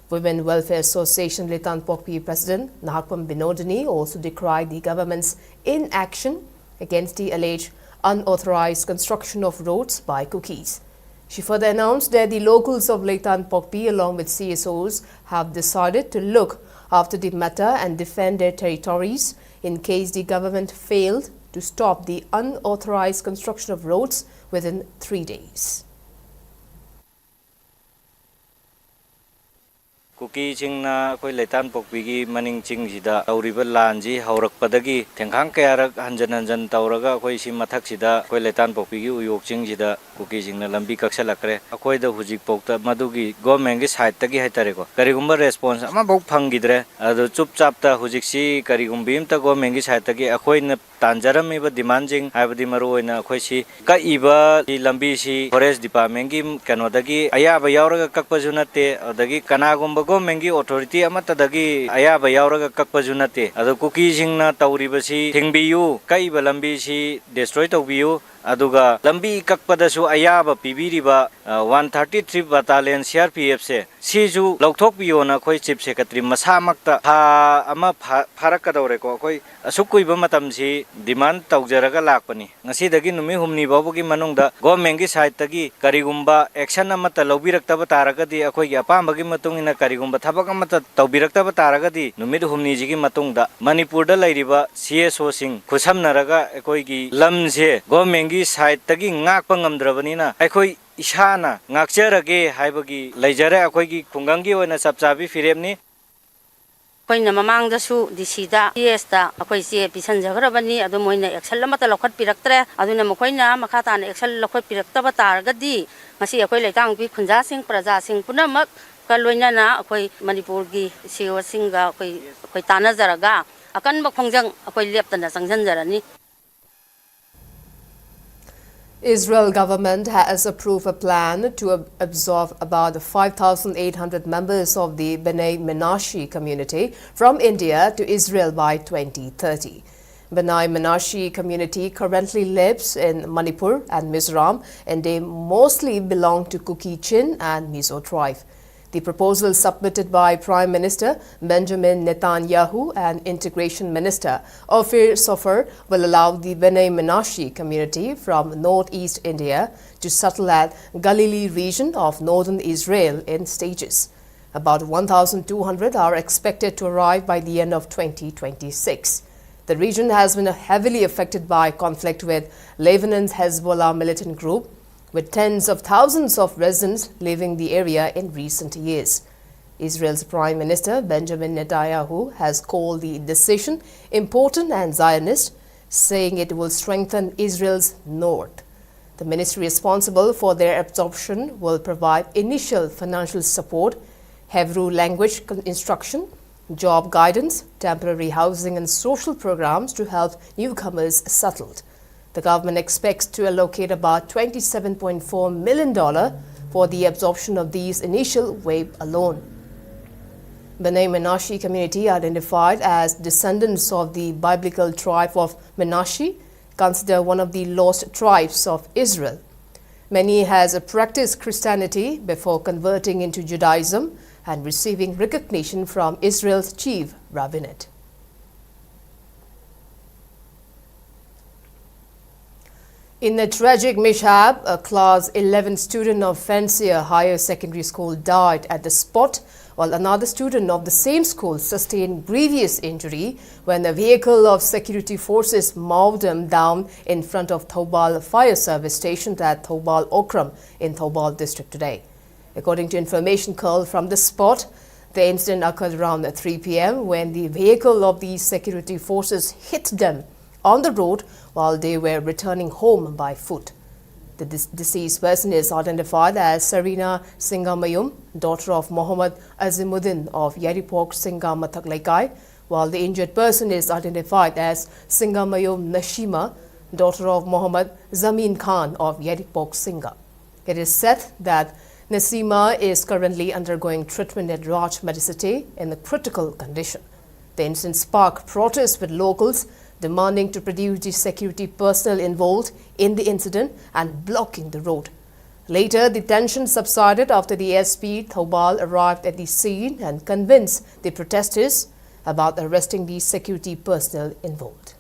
Women Welfare Association Litan Pokpi President Nahakpam Binodini also decried the government's inaction against the alleged unauthorized construction of roads by Kukis. She further announced that the locals of Litan Pokpi, along with C S Os, have decided to look after the matter and defend their territories in case the government failed to stop the unauthorized construction of roads within three days. ꯀꯨꯀꯤꯁꯤꯡꯅ ꯑꯩꯈꯣꯏ ꯂꯩꯇꯥꯟ ꯄꯣꯛꯄꯤꯒꯤ ꯃꯅꯤꯡ ꯆꯤꯡꯁꯤꯗ ꯇꯧꯔꯤꯕ ꯂꯥꯟꯁꯤ ꯍꯧꯔꯛꯄꯗꯒꯤ ꯊꯦꯡꯈꯥꯡ ꯀꯌꯥꯔꯛ ꯍꯟꯖꯟ ꯍꯟꯖꯟ ꯇꯧꯔꯒ ꯑꯩꯈꯣꯏ ꯁꯤ ꯃꯊꯛꯁꯤꯗ ꯑꯩꯈꯣꯏ ꯂꯩꯇꯥꯟ ꯄꯣꯛꯄꯤꯒꯤ ꯎꯌꯣꯛ ꯆꯤꯡꯁꯤꯗ ꯀꯨꯀꯤꯁꯤꯡꯅ ꯂꯝꯕꯤ ꯀꯛꯁꯜꯂꯛꯈ꯭ꯔꯦ꯫ ꯑꯩꯈꯣꯏꯗ ꯍꯧꯖꯤꯛꯐꯥꯎꯗ ꯃꯗꯨꯒꯤ ꯒꯣꯔꯃꯦꯟꯒꯤ ꯁꯥꯏꯠꯇꯒꯤ ꯍꯥꯏꯇꯥꯔꯦꯀꯣ, ꯀꯔꯤꯒꯨꯝꯕ ꯔꯦꯁꯄꯣꯟꯁ ꯑꯃꯐꯥꯎ ꯐꯪꯈꯤꯗ꯭ꯔꯦ꯫ ꯑꯗꯨ ꯆꯨꯞ ꯆꯥꯞꯇ ꯍꯧꯖꯤꯛꯁꯤ ꯀꯔꯤꯒꯨꯝꯕ ꯑꯝꯇ ꯒꯣꯔꯃꯦꯟꯒꯤ ꯁꯥꯏꯠꯇꯒꯤ ꯑꯩꯈꯣꯏꯅ ꯇꯥꯟꯖꯔꯝꯃꯤꯕ ꯗꯤꯃꯥꯟꯁꯤꯡ, ꯍꯥꯏꯕꯗꯤ ꯃꯔꯨꯑꯣꯏꯅ ꯑꯩꯈꯣꯏꯁꯤ ꯀꯛꯏꯕ ꯂꯝꯕꯤꯁꯤ ꯐꯣꯔꯦꯁ ꯗꯤꯄꯥꯔꯠꯃꯦꯟꯒꯤ ꯀꯩꯅꯣꯗꯒꯤ ꯑꯌꯥꯕ ꯌꯥꯎꯔꯒ ꯀꯛꯄꯁꯨ ꯅꯠꯇꯦ, ꯑꯗꯒꯤ ꯀꯅꯥꯒꯨꯝꯕ ꯒꯣꯔꯃꯦꯟꯒꯤ ꯑꯣꯊꯣꯔꯤꯇꯤ ꯑꯃꯠꯇꯗꯒꯤ ꯑꯌꯥꯕ ꯌꯥꯎꯔꯒ ꯀꯛꯄꯁꯨ ꯅꯠꯇꯦ꯫ ꯑꯗꯣ ꯀꯨꯀꯤꯁꯤꯡꯅ ꯇꯧꯔꯤꯕꯁꯤ ꯊꯤꯡꯕꯤꯌꯨ, ꯀꯛꯏꯕ ꯂꯝꯕꯤꯁꯤ ꯗꯦꯁꯇ꯭ꯔꯣꯏ ꯇꯧꯕꯤꯌꯨ, ꯑꯗꯨꯒ ꯂꯝꯕꯤ ꯀꯛꯄꯗꯁꯨ ꯑꯌꯥꯕ ꯄꯤꯕꯤꯔꯤꯕ one thirty three battalion C R ꯄꯤ ꯑꯦꯐꯁꯦ, ꯁꯤꯁꯨ ꯂꯧꯊꯣꯛꯄꯤꯌꯣꯅ ꯑꯩꯈꯣꯏ ꯆꯤꯐ ꯁꯦꯀ꯭ꯔꯦꯇꯔꯤ ꯃꯁꯥꯃꯛꯇ ꯊꯥ ꯑꯃ ꯐꯥ- ꯐꯥꯔꯛꯀꯗꯧꯔꯦꯀꯣ꯫ ꯑꯩꯈꯣꯏ ꯑꯁꯨꯛ ꯀꯨꯏꯕ ꯃꯇꯝꯁꯤ ꯗꯤꯃꯥꯟ ꯇꯧꯖꯔꯒ ꯂꯥꯛꯄꯅꯤ꯫ ꯉꯁꯤꯗꯒꯤ ꯅꯨꯃꯤꯠ ꯍꯨꯝꯅꯤ ꯐꯥꯎꯕꯒꯤ ꯃꯅꯨꯡꯗ ꯒꯣꯔꯃꯦꯟꯒꯤ ꯁꯥꯏꯠꯇꯒꯤ ꯀꯔꯤꯒꯨꯝꯕ ꯑꯦꯛꯁꯟ ꯑꯃꯠꯇ ꯂꯧꯕꯤꯔꯛꯇꯕ ꯇꯥꯔꯒꯗꯤ, ꯑꯩꯈꯣꯏꯒꯤ ꯑꯄꯥꯝꯕꯒꯤ ꯃꯇꯨꯡ ꯏꯟꯅ ꯀꯔꯤꯒꯨꯝꯕ ꯊꯕꯛ ꯑꯃꯠꯇ ꯇꯧꯕꯤꯔꯛꯇꯕ ꯇꯥꯔꯒꯗꯤ, ꯅꯨꯃꯤꯠ ꯍꯨꯝꯅꯤꯁꯤꯒꯤ ꯃꯇꯨꯡꯗ ꯃꯅꯤꯄꯨꯔꯗ ꯂꯩꯔꯤꯕ ꯁꯤ ꯑꯦꯁ ꯑꯣꯁꯤꯡ ꯈꯨꯠꯁꯝꯅꯔꯒ ꯑꯩꯈꯣꯏꯒꯤ ꯂꯝꯁꯦ ꯒꯣꯔꯃꯦꯟꯒꯤ ꯁꯥꯏꯠꯇꯒꯤ ꯉꯥꯛꯄ ꯉꯝꯗ꯭ꯔꯕꯅꯤꯅ, ꯑꯩꯈꯣꯏ ꯏꯁꯥꯅ ꯉꯥꯛꯆꯔꯒꯦ ꯍꯥꯏꯕꯒꯤ ꯂꯩꯖꯔꯦ꯫ ꯑꯩꯈꯣꯏꯒꯤ ꯈꯨꯡꯒꯪꯒꯤ ꯑꯣꯏꯅ ꯆꯞ ꯆꯥꯕꯤ ꯐꯤꯔꯦꯞꯅꯤ꯫ ꯑꯩꯈꯣꯏꯅ ꯃꯃꯥꯡꯗꯁꯨ ꯗꯤ ꯁꯤꯗ ꯁꯤ ꯑꯦꯁꯇ ꯑꯩꯈꯣꯏ ꯆꯦ ꯄꯤꯁꯟꯖꯈ꯭ꯔꯕꯅꯤ, ꯑꯗꯨ ꯃꯣꯏꯅ ꯑꯦꯛꯁꯟ ꯑꯃꯠꯇ ꯂꯧꯈꯠꯄꯤꯔꯛꯇ꯭ꯔꯦ꯫ ꯑꯗꯨꯅ ꯃꯈꯣꯏꯅ ꯃꯈꯥ ꯇꯥꯅ ꯑꯦꯛꯁꯟ ꯂꯧꯈꯠꯄꯤꯔꯛꯇꯕ ꯇꯥꯔꯒꯗꯤ, ꯉꯁꯤ ꯑꯩꯈꯣꯏ ꯂꯩꯇꯥꯡ ꯅꯨꯄꯤ ꯈꯨꯟꯖꯥꯁꯤꯡ, ꯄ꯭ꯔꯖꯥꯁꯤꯡ ꯄꯨꯝꯅꯃꯛꯀ ꯂꯣꯏꯅꯅ ꯑꯩꯈꯣꯏ ꯃꯅꯤꯄꯨꯔꯒꯤ ꯁꯤ ꯏ ꯑꯣꯁꯤꯡꯒ ꯑꯩꯈꯣꯏ, ꯑꯩꯈꯣꯏ ꯇꯥꯟꯅꯖꯔꯒ ꯑꯀꯟꯕ ꯈꯣꯡꯖꯪ ꯑꯩꯈꯣꯏ ꯂꯦꯞꯇꯅ ꯆꯪꯁꯤꯟꯖꯔꯅꯤ꯫ Israel government has approved a plan to ab- absorb about five thousand eight hundred members of the Bnei Menashe community from India to Israel by twenty thirty. Bnei Menashe community currently lives in Manipur and Mizoram, and they mostly belong to Kuki Chin and Mizo tribe. The proposal submitted by Prime Minister Benjamin Netanyahu and Integration Minister Ophir Soffer will allow the Bnei Menashe community from northeast India to settle at Galilee region of northern Israel in stages. About one thousand two hundred are expected to arrive by the end of twenty twenty-six. The region has been heavily affected by conflict with Lebanon's Hezbollah militant group, with tens of thousands of residents leaving the area in recent years. Israel's Prime Minister Benjamin Netanyahu has called the decision important and Zionist, saying it will strengthen Israel's north. The ministry responsible for their absorption will provide initial financial support, Hebrew language con- instruction, job guidance, temporary housing, and social programs to help newcomers settled. The government expects to allocate about twenty-seven point four million dollar for the absorption of these initial wave alone. Bnei Menashe community, identified as descendants of the biblical tribe of Menashe, considered one of the lost tribes of Israel. Many has practiced Christianity before converting into Judaism and receiving recognition from Israel's chief rabbinate. In a tragic mishap, a class eleven student of Fancier Higher Secondary School died at the spot, while another student of the same school sustained grievous injury when a vehicle of security forces mowed him down in front of Thoubal Fire Service Station at Thoubal Okram in Thoubal District today. According to information called from the spot, the incident occurred around three p m when the vehicle of the security forces hit them on the road while they were returning home by foot. The dis- deceased person is identified as Sarina Singamayum, daughter of Mohammad Azimuddin of Yaripok Singa Mathak Laikai, while the injured person is identified as Singamayum Nashima, daughter of Mohammad Zamin Khan of Yaripok Singa. It is said that Nasima is currently undergoing treatment at Raj Medicity in a critical condition. The incident sparked protests with locals demanding to produce the security personnel involved in the incident and blocking the road. Later, the tension subsided after the S P Thoubal arrived at the scene and convinced the protesters about arresting the security personnel involved.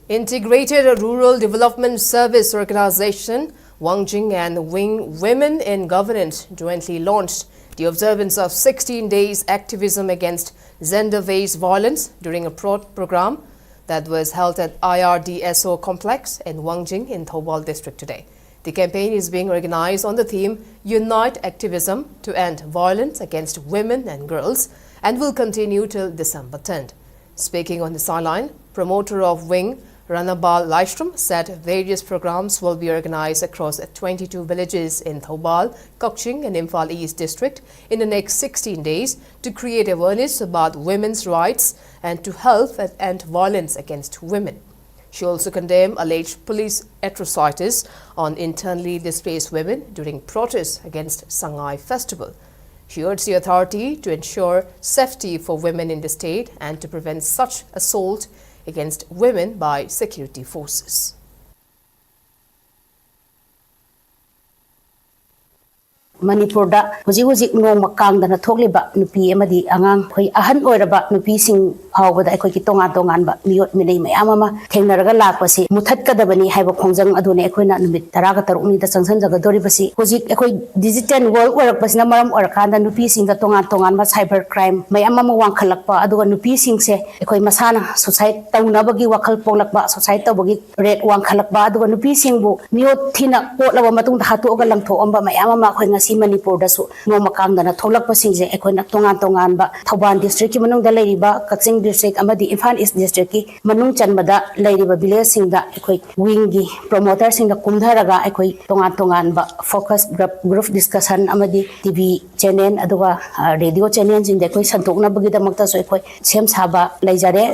Integrated Rural Development Service Organization, Wangjing and Wing Women in Governance jointly launched the observance of sixteen days activism against gender-based violence during a pro- program that was held at I R D S O complex in Wangjing in Thoubal district today. The campaign is being organized on the theme Unite Activism to End Violence Against Women and Girls and will continue till December tenth. Speaking on the sideline, promoter of Wing, Ranabal Laishram, said various programs will be organized across twenty-two villages in Thoubal, Kakching and Imphal East district in the next sixteen days to create awareness about women's rights and to help and end violence against women. She also condemned alleged police atrocities on internally displaced women during protests against Sangai festival. She urged the authority to ensure safety for women in the state and to prevent such assault against women by security forces. ꯃꯅꯤꯄꯨꯔꯗ ꯍꯧꯖꯤꯛ ꯍꯧꯖꯤꯛ ꯅꯣꯡꯃ ꯀꯥꯡꯗꯅ ꯊꯣꯛꯂꯤꯕ ꯅꯨꯄꯤ ꯑꯃꯗꯤ ꯑꯉꯥꯡ, ꯑꯩꯈꯣꯏ ꯑꯍꯟ ꯑꯣꯏꯔꯕ ꯅꯨꯄꯤꯁꯤꯡ ꯐꯥꯎꯕꯗ ꯑꯩꯈꯣꯏꯒꯤ ꯇꯣꯉꯥꯟ ꯇꯣꯉꯥꯟꯕ ꯃꯤꯑꯣꯠ ꯃꯤꯅꯩ ꯃꯌꯥꯝ ꯑꯃ ꯊꯦꯡꯅꯔꯒ ꯂꯥꯛꯄꯁꯤ ꯃꯨꯊꯠꯀꯗꯕꯅꯤ ꯍꯥꯏꯕ ꯈꯣꯡꯖꯪ ꯑꯗꯨꯅꯤ ꯑꯩꯈꯣꯏꯅ ꯅꯨꯃꯤꯠ ꯇꯔꯥꯒ ꯇꯔꯨꯛꯅꯤꯗ ꯆꯪꯁꯤꯟꯖꯒꯗꯧꯔꯤꯕꯁꯤ꯫ ꯍꯧꯖꯤꯛ ꯑꯩꯈꯣꯏ digital world ꯑꯣꯏꯔꯛꯄꯁꯤꯅ ꯃꯔꯝ ꯑꯣꯏꯔꯀꯥꯟꯗ ꯅꯨꯄꯤꯁꯤꯡꯗ ꯇꯣꯉꯥꯟ ꯇꯣꯉꯥꯟꯕ cyber crime ꯃꯌꯥꯝ ꯑꯃ ꯋꯥꯡꯈꯠꯂꯛꯄ, ꯑꯗꯨꯒ ꯅꯨꯄꯤꯁꯤꯡꯁꯦ ꯑꯩꯈꯣꯏ ꯃꯁꯥꯅ suicide ꯇꯧꯅꯕꯒꯤ ꯋꯥꯈꯜ ꯄꯣꯛꯂꯛꯄ, suicide ꯇꯧꯕꯒꯤ rate ꯋꯥꯡꯈꯠꯂꯛꯄ, ꯑꯗꯨꯒ ꯅꯨꯄꯤꯁꯤꯡꯕꯨ ꯃꯤꯑꯣꯠ ꯊꯤꯅ ꯀꯣꯠꯂꯕ ꯃꯇꯨꯡꯗ ꯍꯥꯠꯇꯣꯛꯑꯒ ꯂꯪꯊꯣꯛꯑꯝꯕ ꯃꯌꯥꯝ ꯑꯃ ꯑꯩꯈꯣꯏ ꯉꯁꯤ ꯃꯅꯤꯄꯨꯔꯗꯁꯨ ꯅꯣꯡꯃ ꯀꯥꯡꯗꯅ ꯊꯣꯛꯂꯛꯄꯁꯤꯡꯁꯦ ꯑꯩꯈꯣꯏꯅ ꯇꯣꯉꯥꯟ ꯇꯣꯉꯥꯟꯕ ꯊꯧꯕꯥꯜ districtꯀꯤ ꯃꯅꯨꯡꯗ ꯂꯩꯔꯤꯕ ꯀꯛꯆꯤꯡ district ꯑꯃꯗꯤ ꯏꯝꯐꯥꯜ East districtꯀꯤ ꯃꯅꯨꯡ ꯆꯟꯕꯗ ꯂꯩꯔꯤꯕ villageꯁꯤꯡꯗ ꯑꯩꯈꯣꯏ wingꯒꯤ promoterꯁꯤꯡꯗ ꯀꯨꯝꯊꯔꯒ ꯑꯩꯈꯣꯏ ꯇꯣꯉꯥꯟ ꯇꯣꯉꯥꯟꯕ focus group, group discussion ꯑꯃꯗꯤ TV channel ꯑꯗꯨꯒ, ꯑ, radio channelꯁꯤꯡꯗ ꯑꯩꯈꯣꯏ ꯁꯟꯗꯣꯛꯅꯕꯒꯤꯗꯃꯛꯇꯁꯨ ꯑꯩꯈꯣꯏ ꯁꯦꯝ ꯁꯥꯕ ꯂꯩꯖꯔꯦ꯫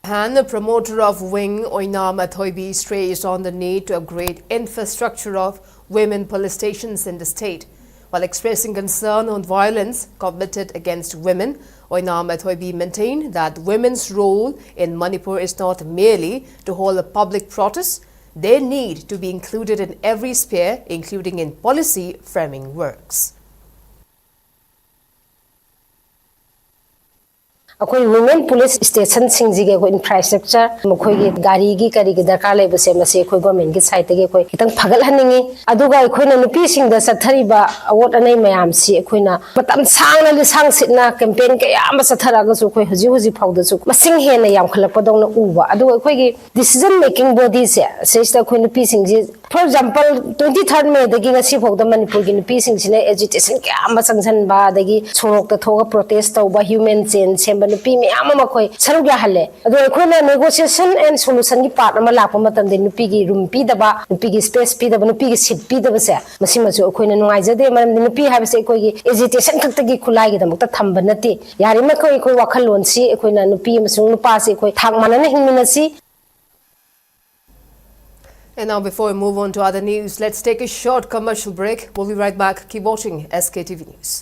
And the promoter of Wing, Oinam Athoibi, strays on the need to upgrade infrastructure of women police stations in the state. While expressing concern on violence committed against women, Oinam Athoibi maintained that women's role in Manipur is not merely to hold a public protest. They need to be included in every sphere, including in policy framing works. ꯑꯩꯈꯣꯏ women police stationꯁꯤꯡꯁꯤꯒꯤ ꯑꯩꯈꯣꯏ infrastructure, ꯃꯈꯣꯏꯒꯤ ꯒꯥꯔꯤꯒꯤ ꯀꯔꯤꯒꯤ ꯗꯔꯀꯥꯔ ꯂꯩꯕꯁꯦ, ꯃꯁꯤ ꯑꯩꯈꯣꯏ governmentꯀꯤ sideꯇꯒꯤ ꯑꯩꯈꯣꯏ ꯈꯤꯇꯪ ꯐꯒꯠꯍꯟꯅꯤꯡꯉꯤ꯫ ꯑꯗꯨꯒ ꯑꯩꯈꯣꯏꯅ ꯅꯨꯄꯤꯁꯤꯡꯗ ꯆꯠꯊꯔꯤꯕ ꯑꯋꯣꯠ ꯑꯅꯩ ꯃꯌꯥꯝꯁꯤ ꯑꯩꯈꯣꯏꯅ ꯃꯇꯝ ꯁꯥꯡꯅ ꯂꯤꯁꯥꯡ ꯁꯤꯠꯅ campaign ꯀꯌꯥ ꯑꯃ ꯆꯠꯊꯔꯛꯑꯒꯁꯨ ꯑꯩꯈꯣꯏ ꯍꯧꯖꯤꯛ ꯍꯧꯖꯤꯛ ꯐꯥꯎꯗꯁꯨ ꯃꯁꯤꯡ ꯍꯦꯟꯅ ꯌꯥꯝꯈꯠꯂꯛꯄꯗꯧꯅ ꯎꯕ꯫ ꯑꯗꯨꯒ ꯑꯩꯈꯣꯏꯒꯤ decision making bodyꯁꯦ, ꯁꯤꯁꯤꯗ ꯑꯩꯈꯣꯏ ꯅꯨꯄꯤꯁꯤꯡꯁꯤ, for example, twenty third Mayꯗꯒꯤ ꯉꯁꯤ ꯐꯥꯎꯗ ꯃꯅꯤꯄꯨꯔꯒꯤ ꯅꯨꯄꯤꯁꯤꯡꯁꯤꯅ agitation ꯀꯌꯥ ꯑꯃ ꯆꯪꯁꯤꯟꯕ, ꯑꯗꯒꯤ ꯁꯣꯔꯣꯛꯇ ꯊꯣꯛꯑꯒ protest ꯇꯧꯕ, human chain ꯁꯦꯝꯕ ꯅꯨꯄꯤ ꯃꯌꯥꯝ ꯑꯃ ꯑꯩꯈꯣꯏ ꯁꯔꯨꯛ ꯌꯥꯍꯜꯂꯦ꯫ ꯑꯗꯣ ꯑꯩꯈꯣꯏꯅ negotiation and solutionꯒꯤ part ꯑꯃ ꯂꯥꯛꯄ ꯃꯇꯝꯗ ꯅꯨꯄꯤꯒꯤ room ꯄꯤꯗꯕ, ꯅꯨꯄꯤꯒꯤ space ꯄꯤꯗꯕ, ꯅꯨꯄꯤꯒꯤ seat ꯄꯤꯗꯕꯁꯦ, ꯃꯁꯤꯃꯁꯨ ꯑꯩꯈꯣꯏꯅ ꯅꯨꯡꯉꯥꯏꯖꯗꯦ꯫ ꯃꯔꯝꯗꯤ ꯅꯨꯄꯤ ꯍꯥꯏꯕꯁꯦ ꯑꯩꯈꯣꯏꯒꯤ agitation ꯈꯛꯇꯒꯤ ꯈꯨꯠꯂꯥꯏꯒꯤꯗꯃꯛꯇ ꯊꯝꯕ ꯅꯠꯇꯦ꯫ ꯌꯥꯔꯤꯃꯈꯩ ꯑꯩꯈꯣꯏ ꯋꯥꯈꯜꯂꯣꯟꯁꯤ ꯑꯩꯈꯣꯏꯅ ꯅꯨꯄꯤ ꯑꯃꯁꯨꯡ ꯅꯨꯄꯥꯁꯤ ꯑꯩꯈꯣꯏ ꯊꯥꯛ ꯃꯥꯟꯅꯅ ꯍꯤꯡꯃꯤꯟꯅꯁꯤ꯫ And now, before we move on to other news, let's take a short commercial break. We'll be right back. Keep watching S K T V News.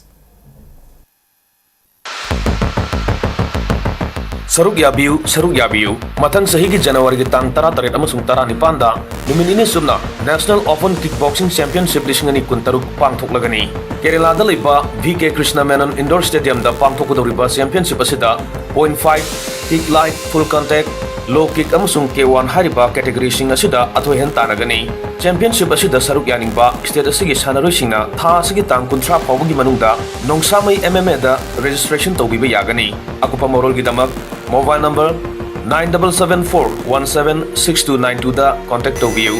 ꯁꯔꯨꯛ ꯌꯥꯕꯤꯌꯨ, ꯁꯔꯨꯛ ꯌꯥꯕꯤꯌꯨ꯫ ꯃꯊꯪ ꯆꯍꯤꯒꯤ ꯖꯅꯋꯥꯔꯤꯒꯤ ꯇꯥꯡ ꯇꯔꯥꯇꯔꯦꯠ ꯑꯃꯁꯨꯡ ꯇꯔꯥꯅꯤꯄꯥꯟꯗ ꯅꯨꯃꯤꯠ ꯅꯤꯅꯤ ꯆꯨꯞꯅ National Open Kickboxing Championship ꯂꯤꯁꯤꯡ ꯑꯅꯤ ꯀꯨꯟꯇꯔꯨꯛ ꯄꯥꯡꯊꯣꯛꯂꯒꯅꯤ꯫ ꯀꯦꯔꯦꯂꯥꯗ ꯂꯩꯕ V K Krishna Menon Indoor Stadiumꯗ ꯄꯥꯡꯊꯣꯛꯀꯗꯧꯔꯤꯕ championship ꯑꯁꯤꯗ point five, kick light, full contact, low kick ꯑꯃꯁꯨꯡ K one ꯍꯥꯏꯔꯤꯕ categoryꯁꯤꯡ ꯑꯁꯤꯗ ꯑꯊꯣꯏ ꯑꯍꯦꯟ ꯇꯥꯟꯅꯒꯅꯤ꯫ Championship ꯑꯁꯤꯗ ꯁꯔꯨꯛ ꯌꯥꯅꯤꯡꯕ state ꯑꯁꯤꯒꯤ ꯁꯥꯟꯅꯔꯣꯏꯁꯤꯡꯅ ꯊꯥ ꯑꯁꯤꯒꯤ ꯇꯥꯡ ꯀꯨꯟꯊ꯭ꯔꯥ ꯐꯥꯎꯕꯒꯤ ꯃꯅꯨꯡꯗ ꯅꯣꯡꯁꯥꯃꯩ M M Aꯗ registration ꯇꯧꯕꯤꯕ ꯌꯥꯒꯅꯤ꯫ ꯑꯀꯨꯞꯄ ꯃꯔꯣꯜꯒꯤꯗꯃꯛ mobile number nine double seven four one seven six two nine twoꯗ contact ꯇꯧꯕꯤꯌꯨ꯫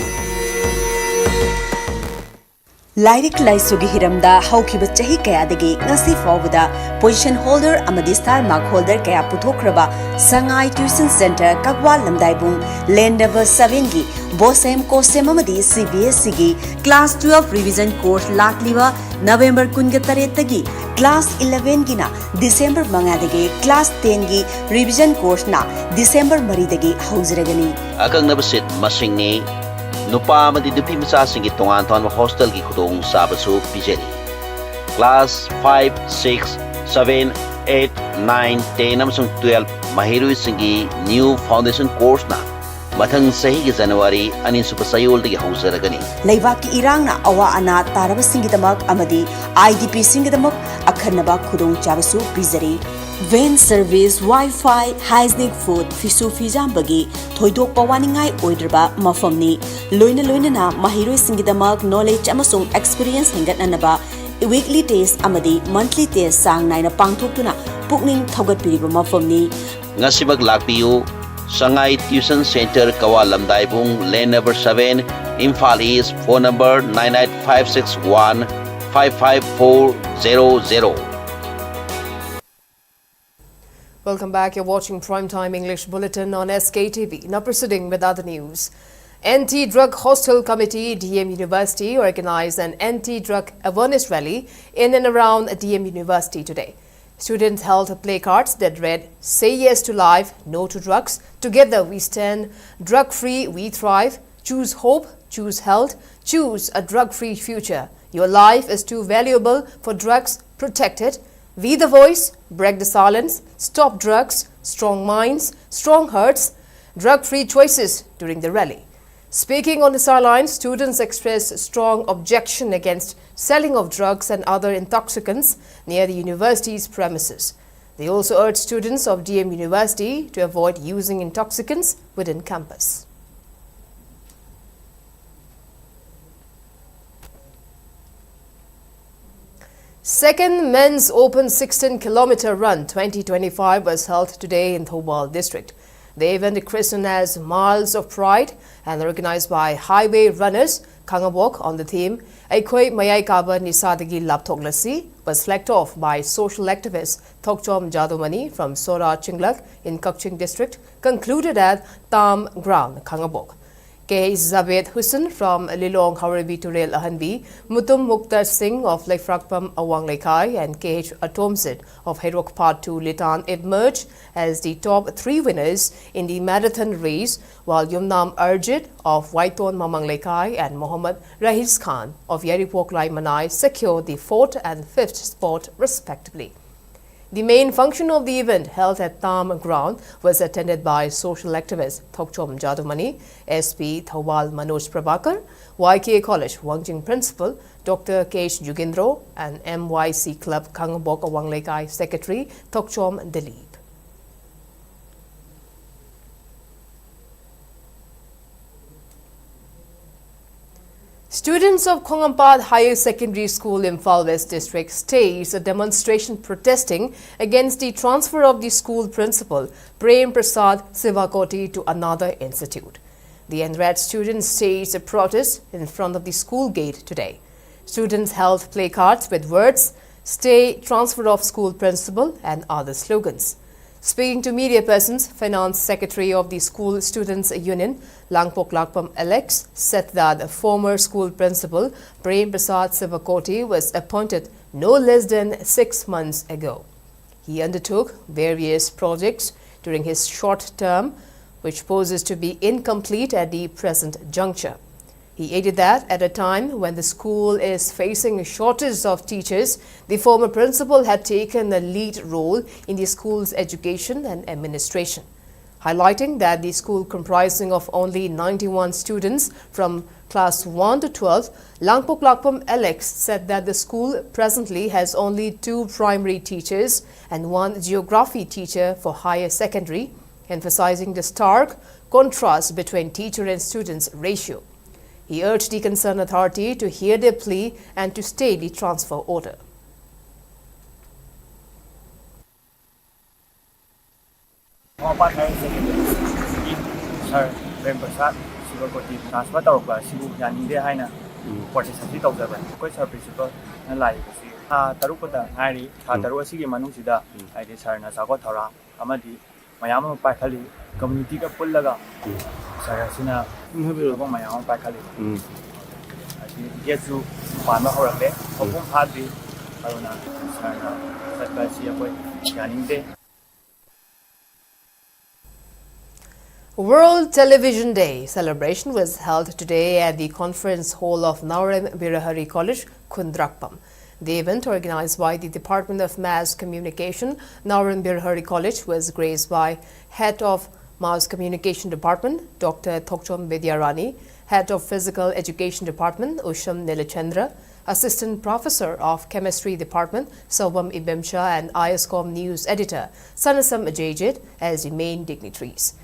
ꯂꯥꯏꯔꯤꯛ ꯂꯥꯏꯁꯨꯒꯤ ꯍꯤꯔꯝꯗ ꯍꯧꯈꯤꯕ ꯆꯍꯤ ꯀꯌꯥꯗꯒꯤ ꯉꯁꯤ ꯐꯥꯎꯕꯗ position holder ꯑꯃꯗꯤ star mark holder ꯀꯌꯥ ꯄꯨꯊꯣꯛꯈ꯭ꯔꯕ ꯁꯉꯥꯏ Tuition Centre ꯀꯛꯋꯥ ꯂꯝꯗꯥꯏꯕꯨꯡ land number sevenꯒꯤ BOSEM, COSEM ꯑꯃꯗꯤ C B S Eꯒꯤ class twelve revision course ꯂꯥꯛꯂꯤꯕ November ꯀꯨꯟꯒ ꯇꯔꯦꯠꯇꯒꯤ class elevenꯒꯤꯅ December ꯃꯉꯥꯗꯒꯤ class tenꯒꯤ revision courseꯅ December ꯃꯔꯤꯗꯒꯤ ꯍꯧꯖꯔꯒꯅꯤ꯫ ꯑꯀꯛꯅꯕ seat ꯃꯁꯤꯡꯅꯤ꯫ ꯅꯨꯄꯥ ꯑꯃꯗꯤ ꯅꯨꯄꯤ ꯃꯆꯥꯁꯤꯡꯒꯤ ꯇꯣꯉꯥꯟ ꯇꯣꯉꯥꯟꯕ hostelꯒꯤ ꯈꯨꯗꯣꯡꯆꯥꯕꯁꯨ ꯄꯤꯖꯔꯤ꯫ Class five, six, seven, eight, nine, ten ꯑꯃꯁꯨꯡ twelve ꯃꯍꯩꯔꯣꯏꯁꯤꯡꯒꯤ new foundation courseꯅ ꯃꯊꯪ ꯆꯍꯤꯒꯤ January ꯑꯅꯤꯁꯨꯕ ꯆꯌꯣꯜꯗꯒꯤ ꯍꯧꯖꯔꯒꯅꯤ꯫ ꯂꯩꯕꯥꯛꯀꯤ ꯏꯔꯥꯡꯅ ꯑꯋꯥ ꯑꯅꯥ ꯇꯥꯔꯕꯁꯤꯡꯒꯤꯗꯃꯛ ꯑꯃꯗꯤ IDPꯁꯤꯡꯒꯤꯗꯃꯛ ꯑꯈꯟꯅꯕ ꯈꯨꯗꯣꯡꯆꯥꯕꯁꯨ ꯄꯤꯖꯔꯤ꯫ Van service, Wi-Fi, hygienic food, ꯐꯤꯁꯨ ꯐꯤꯖꯥꯝꯕꯒꯤ ꯊꯣꯏꯗꯣꯛꯄ ꯋꯥꯅꯤꯡꯉꯥꯏ ꯑꯣꯏꯗ꯭ꯔꯕ ꯃꯐꯝꯅꯤ꯫ ꯂꯣꯏꯅ ꯂꯣꯏꯅꯅ ꯃꯍꯩꯔꯣꯏꯁꯤꯡꯒꯤꯗꯃꯛ knowledge ꯑꯃꯁꯨꯡ experience ꯍꯦꯟꯒꯠꯅꯅꯕ weekly test ꯑꯃꯗꯤ monthly test ꯆꯥꯡ ꯅꯥꯏꯅ ꯄꯥꯡꯊꯣꯛꯇꯨꯅ ꯄꯨꯛꯅꯤꯡ ꯊꯧꯒꯠꯄꯤꯔꯤꯕ ꯃꯐꯝꯅꯤ꯫ ꯉꯁꯤꯃꯛ ꯂꯥꯛꯄꯤꯌꯨ꯫ ꯁꯉꯥꯏ Tuition Centre ꯀꯋꯥ ꯂꯝꯗꯥꯏꯕꯨꯡ land number seven, Imphal East, phone number nine eight five six one five five four zero zero. Welcome back. You're watching Prime Time English Bulletin on S K T V. Now proceeding with other news. Anti-Drug Hostel Committee, D M University, organized an anti-drug awareness rally in and around D M University today. Students held placards that read, "Say yes to life, no to drugs. Together we stand. Drug free, we thrive." Choose hope, choose health, choose a drug-free future. Your life is too valuable for drugs. Protect it. Be the voice, break the silence, stop drugs, strong minds, strong hearts, drug-free choices during the rally. Speaking on the sidelines, students expressed strong objection against selling of drugs and other intoxicants near the university's premises. They also urged students of D M University to avoid using intoxicants within campus. Second Men's Open sixteen kilometer run twenty twenty-five was held today in Thoubal district. The event, christened as Miles of Pride and organized by Highway Runners Khangabok on the theme "ꯑꯩꯈꯣꯏ ꯃꯌꯥꯏ ꯀꯥꯕ ꯅꯤꯁꯥꯗꯒꯤ ꯂꯥꯞꯊꯣꯛꯂꯁꯤ", was flagged off by social activist Thokchom Jadumani from Sora Chinglak in Kakching district, concluded at Tam Ground, Khangabok. K H Zaved Hussain from Lilong Haorebi Turel Ahanbi, Mutum Mukta Singh of Leifrakpam Awang Leikai, and K H Atomsit of Heirok Part two Litan emerged as the top three winners in the marathon race, while Yumnam Arjit of Waiton Mamang Leikai and Mohammad Rahiz Khan of Yaripok Laimanai secured the fourth and fifth spot respectively. The main function of the event, held at Tam Ground, was attended by social activist Thokchom Jadumani, S P Thoubal Manoj Prabhakar, Y K A College Wangjing Principal Doctor K H Jugendro, and M Y C Club Khangabok Awangleikai Secretary Thokchom Dilip. Students of Khongampad Higher Secondary School, Imphal West District, staged a demonstration protesting against the transfer of the school principal, Prem Prasad Sivakoti, to another institute. The enraged students staged a protest in front of the school gate today. Students held placards with words, "Stay, transfer of school principal," and other slogans. Speaking to media persons, Finance Secretary of the School Students Union, Langpok Lakpam Alex, said that former school principal Prem Prasad Sivakoti was appointed no less than six months ago. He undertook various projects during his short term, which poses to be incomplete at the present juncture. He added that at a time when the school is facing a shortage of teachers, the former principal had taken a lead role in the school's education and administration. Highlighting that the school, comprising of only ninety-one students from class one to twelve, Langpok Lakpam Alex said that the school presently has only two primary teachers and one geography teacher for higher secondary, emphasizing the stark contrast between teacher and students ratio. He urged the concerned authority to hear their plea and to stay the transfer order. ꯃꯃꯥ ꯃꯄꯥ ꯍꯥꯏꯔꯤꯁꯦ ꯁꯥꯔ ꯄ꯭ꯔꯦꯝ ꯄ꯭ꯔꯁꯥꯗ ꯁꯤꯕꯀꯣꯇꯤ transfer ꯇꯧꯔꯛꯄ ꯑꯁꯤꯕꯨ ꯌꯥꯅꯤꯡꯗꯦ ꯍꯥꯏꯅ protest ꯑꯁꯤ ꯇꯧꯖꯕꯅꯤ꯫ ꯑꯩꯈꯣꯏ ꯁꯥꯔ ꯄ꯭ꯔꯤꯟꯁꯤꯄꯜꯅ ꯂꯥꯛꯏꯕꯁꯤ ꯊꯥ ꯇꯔꯨꯛ ꯈꯛꯇ ꯉꯥꯏꯔꯤ꯫ ꯊꯥ ꯇꯔꯨꯛ ꯑꯁꯤꯒꯤ ꯃꯅꯨꯡꯁꯤꯗ ꯍꯥꯏꯗꯤ ꯁꯥꯔꯅ ꯆꯥꯎꯈꯠ ꯊꯧꯔꯥꯡ ꯑꯃꯗꯤ ꯃꯌꯥꯝ ꯑꯃ ꯄꯥꯏꯈꯠꯂꯤ꯫ ꯀꯝꯃ꯭ꯌꯨꯅꯤꯇꯤꯒ ꯄꯨꯜꯂꯒ ꯁꯥꯔ ꯑꯁꯤꯅ ꯊꯕꯛ ꯃꯌꯥꯝ ꯑꯃ ꯄꯥꯏꯈꯠꯂꯤ꯫ ꯍꯥꯏꯗꯤ ꯒꯦꯠꯁꯨ ꯄꯥꯟꯕ ꯍꯧꯔꯛꯂꯦ, ꯃꯄꯨꯡ ꯐꯥꯗ꯭ꯔꯤ꯫ ꯑꯗꯨꯅ ꯁꯥꯔꯅ ꯆꯠꯄ ꯑꯁꯤ ꯑꯩꯈꯣꯏ ꯌꯥꯅꯤꯡꯗꯦ꯫ World Television Day celebration was held today at the conference hall of Naorem Birahari College, Khundrakpam. The event, organized by the Department of Mass Communication, Naorem Birahari College, was graced by Head of Mass Communication Department, Doctor Thokchom Vidyarani, Head of Physical Education Department, Usham Nilachandra, Assistant Professor of Chemistry Department, Sobam Ibemsha, and ISCOM News Editor, Sanasam Ajayjit, as the main dignitaries.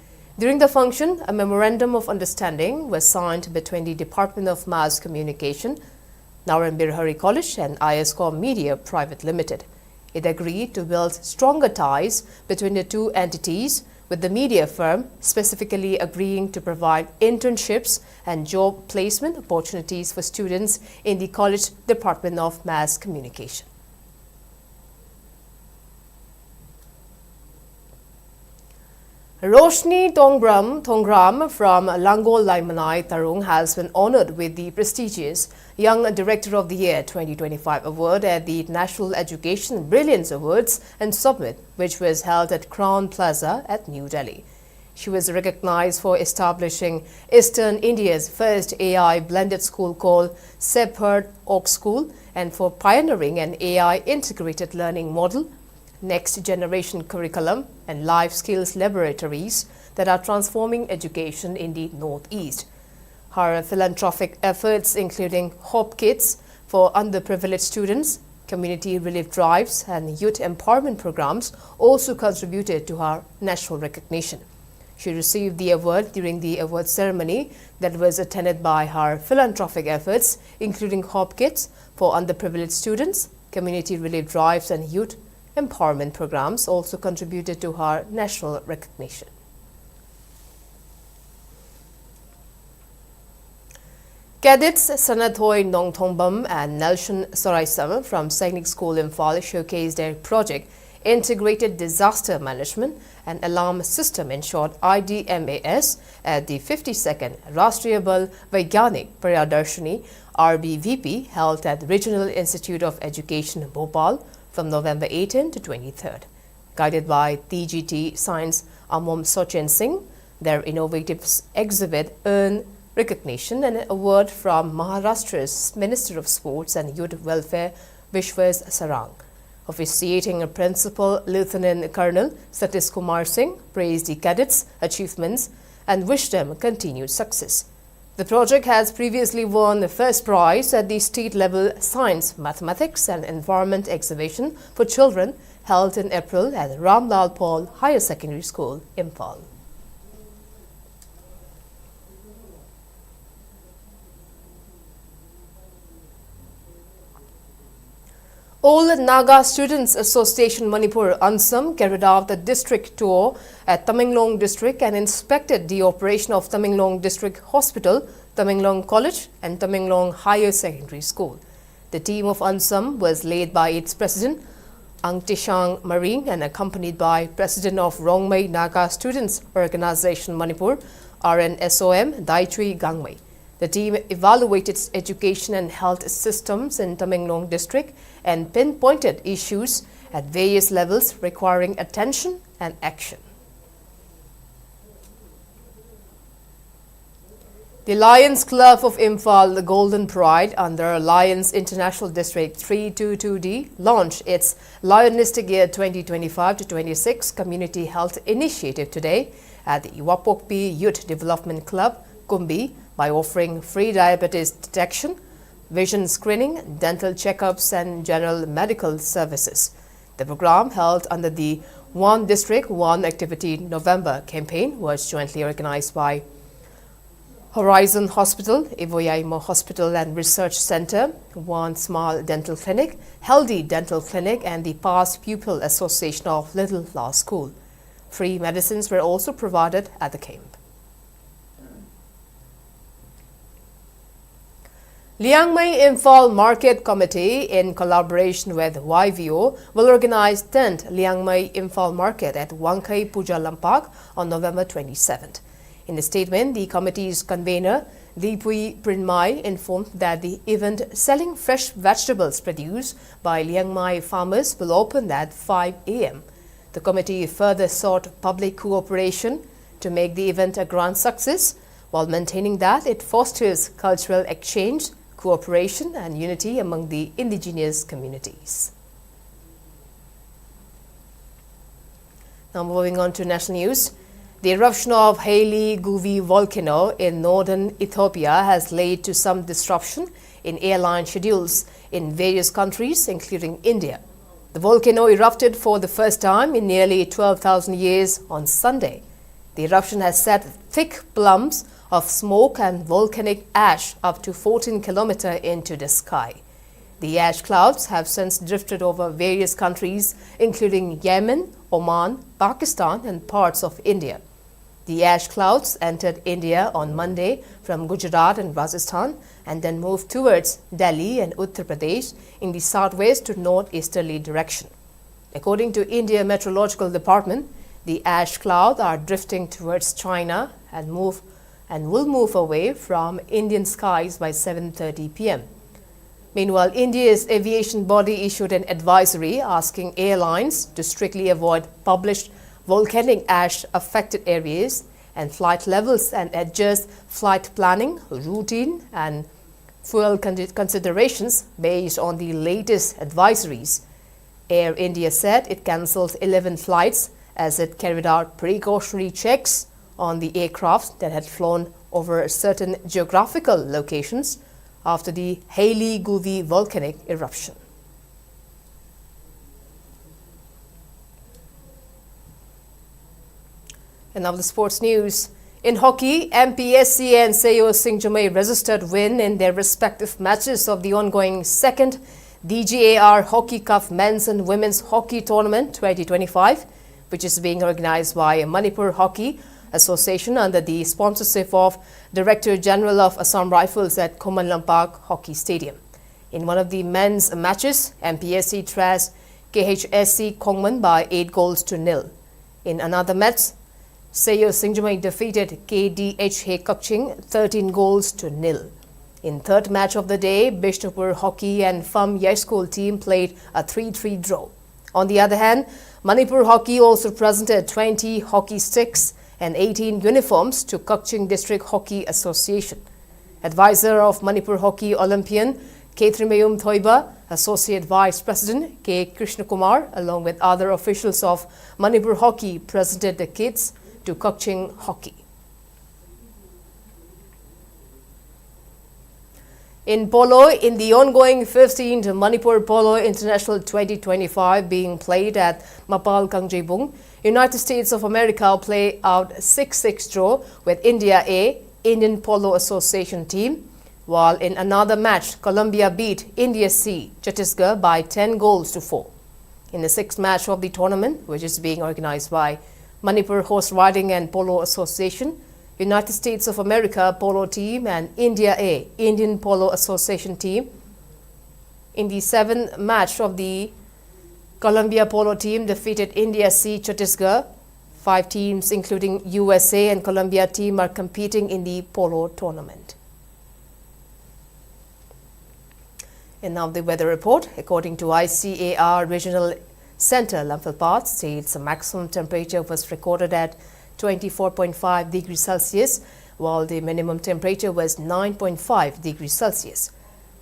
During the function, a memorandum of understanding was signed between the Department of Mass Communication, Naorem Birahari College, and ISCOM Media Private Limited. It agreed to build stronger ties between the two entities, with the media firm specifically agreeing to provide internships and job placement opportunities for students in the College Department of Mass Communication. Roshni Tongbram, Tongram from Langol Laimanai Tarung has been honored with the prestigious Young Director of the Year twenty twenty-five award at the National Education Brilliance Awards and Summit, which was held at Crown Plaza at New Delhi. She was recognized for establishing Eastern India's first A I blended school called Shepherd Oak School and for pioneering an A I integrated learning model, next generation curriculum, and life skills laboratories that are transforming education in the Northeast. Her philanthropic efforts, including Hope Kids for underprivileged students, community relief drives, and youth empowerment programs, also contributed to her national recognition. She received the award during the award ceremony that was attended by her philanthropic efforts, including Hope Kids for underprivileged students, community relief drives, and youth empowerment programs, also contributed to her national recognition. Cadets Sanathoi Nongthongbam and Nelson Soraisam from Sainik School Imphal showcased their project, Integrated Disaster Management and Alarm System, in short I D M A S, at the fifty-second Rashtriya Bal Vaigyanik Pradarsani, R B V P, held at the Regional Institute of Education, Bhopal, from November eighteenth to twenty-third. Guided by T G T Science Amom Sochen Singh, their innovative s- exhibit earned recognition and an award from Maharashtra's Minister of Sports and Youth Welfare, Vishwas Sarang. Officiating Principal Lieutenant Colonel Satish Kumar Singh praised the cadets' achievements and wished them continued success. The project has previously won the first prize at the state level Science, Mathematics and Environment exhibition for children held in April at Ramlal Paul Higher Secondary School, Imphal. All Naga Students Association Manipur, ANSAM, carried out a district tour at Tamenglong district and inspected the operation of Tamenglong District Hospital, Tamenglong College, and Tamenglong Higher Secondary School. The team of ANSAM was led by its president, Angtishang Maring, and accompanied by president of Rongmei Naga Students Organization Manipur, R N S O M, Daichui Gangmei. The team evaluated education and health systems in Tamenglong district and pinpointed issues at various levels requiring attention and action. The Lions Club of Imphal, the Golden Pride, under Lions International District three two two D, launched its Lionistic Year twenty twenty-five to twenty-six Community Health Initiative today at the Iwapokpi Youth Development Club, Kumbi, by offering free diabetes detection, vision screening, dental checkups, and general medical services. The program, held under the One District, One Activity November campaign, was jointly organized by Horizon Hospital, Ivoyaimo Hospital and Research Center, One Smile Dental Clinic, Healthy Dental Clinic, and the Past Pupil Association of Little La School. Free medicines were also provided at the camp. Liangmai Imphal Market Committee, in collaboration with Y V O, will organize tenth Liangmai Imphal Market at Wangkhei Puja Lampak on November twenty-seventh. In a statement, the committee's convener, Lipui Prinmai, informed that the event selling fresh vegetables produced by Liangmai farmers will open at five a m. The committee further sought public cooperation to make the event a grand success, while maintaining that it fosters cultural exchange, cooperation, and unity among the indigenous communities. Now, moving on to national news. The eruption of Haile Gouvi volcano in northern Ethiopia has led to some disruption in airline schedules in various countries, including India. The volcano erupted for the first time in nearly twelve thousand years on Sunday. The eruption has sent thick plumes of smoke and volcanic ash up to fourteen kilometer into the sky. The ash clouds have since drifted over various countries, including Yemen, Oman, Pakistan, and parts of India. The ash clouds entered India on Monday from Gujarat and Rajasthan and then moved towards Delhi and Uttar Pradesh in the southwest to northeasterly direction. According to India Meteorological Department, the ash clouds are drifting towards China and move and will move away from Indian skies by seven thirty p m. Meanwhile, India's aviation body issued an advisory asking airlines to strictly avoid published volcanic ash affected areas and flight levels and adjust flight planning, routine, and fuel con- considerations based on the latest advisories. Air India said it cancelled eleven flights as it carried out precautionary checks on the aircraft that had flown over certain geographical locations after the Haileybury volcanic eruption. And now the sports news. In hockey, M P S C and Seyo Singjamei registered win in their respective matches of the ongoing second D G A R Hockey Cup Men's and Women's Hockey Tournament twenty twenty-five, which is being organized by Manipur Hockey Association under the sponsorship of Director General of Assam Rifles at Khuman Lampak Hockey Stadium. In one of the men's matches, M P S C thrashed K H S C Khongman by eight goals to nil. In another match, Seyo Singjamei defeated K D H H Kakching thirteen goals to nil. In third match of the day, Bishnupur Hockey and Pham Yai School team played a three three draw. On the other hand, Manipur Hockey also presented twenty hockey sticks and eighteen uniforms to Kakching District Hockey Association. Advisor of Manipur Hockey Olympian K. Trimayum Thoiba, Associate Vice President K. Krishna Kumar, along with other officials of Manipur Hockey, presented the kits to Kakching Hockey. In polo, in the ongoing fifteenth Manipur Polo International twenty twenty-five being played at Mapal Kangjeibung, United States of America play out six six draw with India A, Indian Polo Association team, while in another match, Colombia beat India C, Chhattisgarh by ten goals to four. In the sixth match of the tournament, which is being organized by Manipur Horse Riding and Polo Association, United States of America Polo Team and India A, Indian Polo Association team, in the seventh match of the Colombia Polo Team defeated India C, Chhattisgarh. Five teams, including U S A and Colombia team, are competing in the polo tournament. And now the weather report. According to I C A R Regional Center, Lamphel Pass states, the maximum temperature was recorded at twenty-four point five degrees Celsius, while the minimum temperature was nine point five degrees Celsius.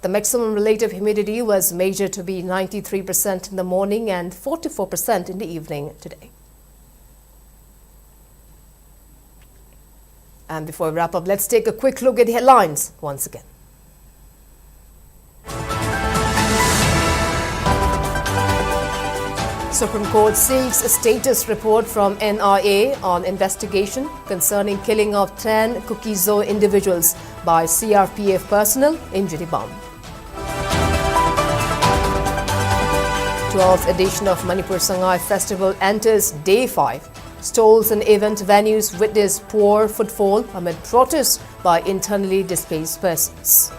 The maximum relative humidity was measured to be ninety-three percent in the morning and forty-four percent in the evening today. And before we wrap up, let's take a quick look at the headlines once again. Supreme Court seeks a status report from N I A on investigation concerning killing of ten Kuki-Zo individuals by C R P F personnel in Jiribam. Twelfth edition of Manipur Sangai Festival enters day five. Stalls and event venues witness poor footfall amid protests by internally displaced persons.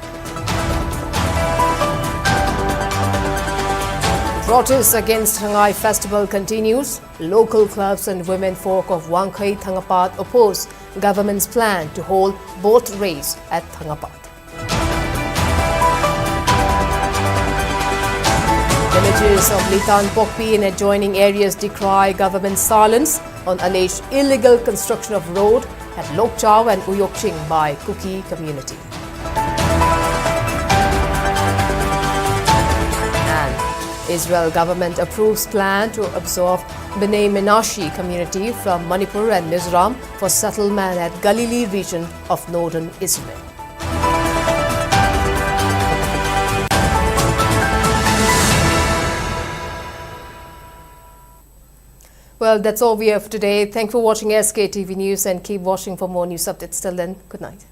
Protests against Sangai Festival continues. Local clubs and women folk of Wangkhei Thangapat oppose government's plan to hold boat race at Thangapat. Villages of Litan Pokpi and adjoining areas decry government silence on alleged illegal construction of road at Lokchao and Uyokching by Kuki community. And Israel government approves plan to absorb Bnei Menashe community from Manipur and Mizoram for settlement at Galilee region of northern Israel. Well, that's all we have today. Thank you for watching S K T V News and keep watching for more news updates. Till then, good night.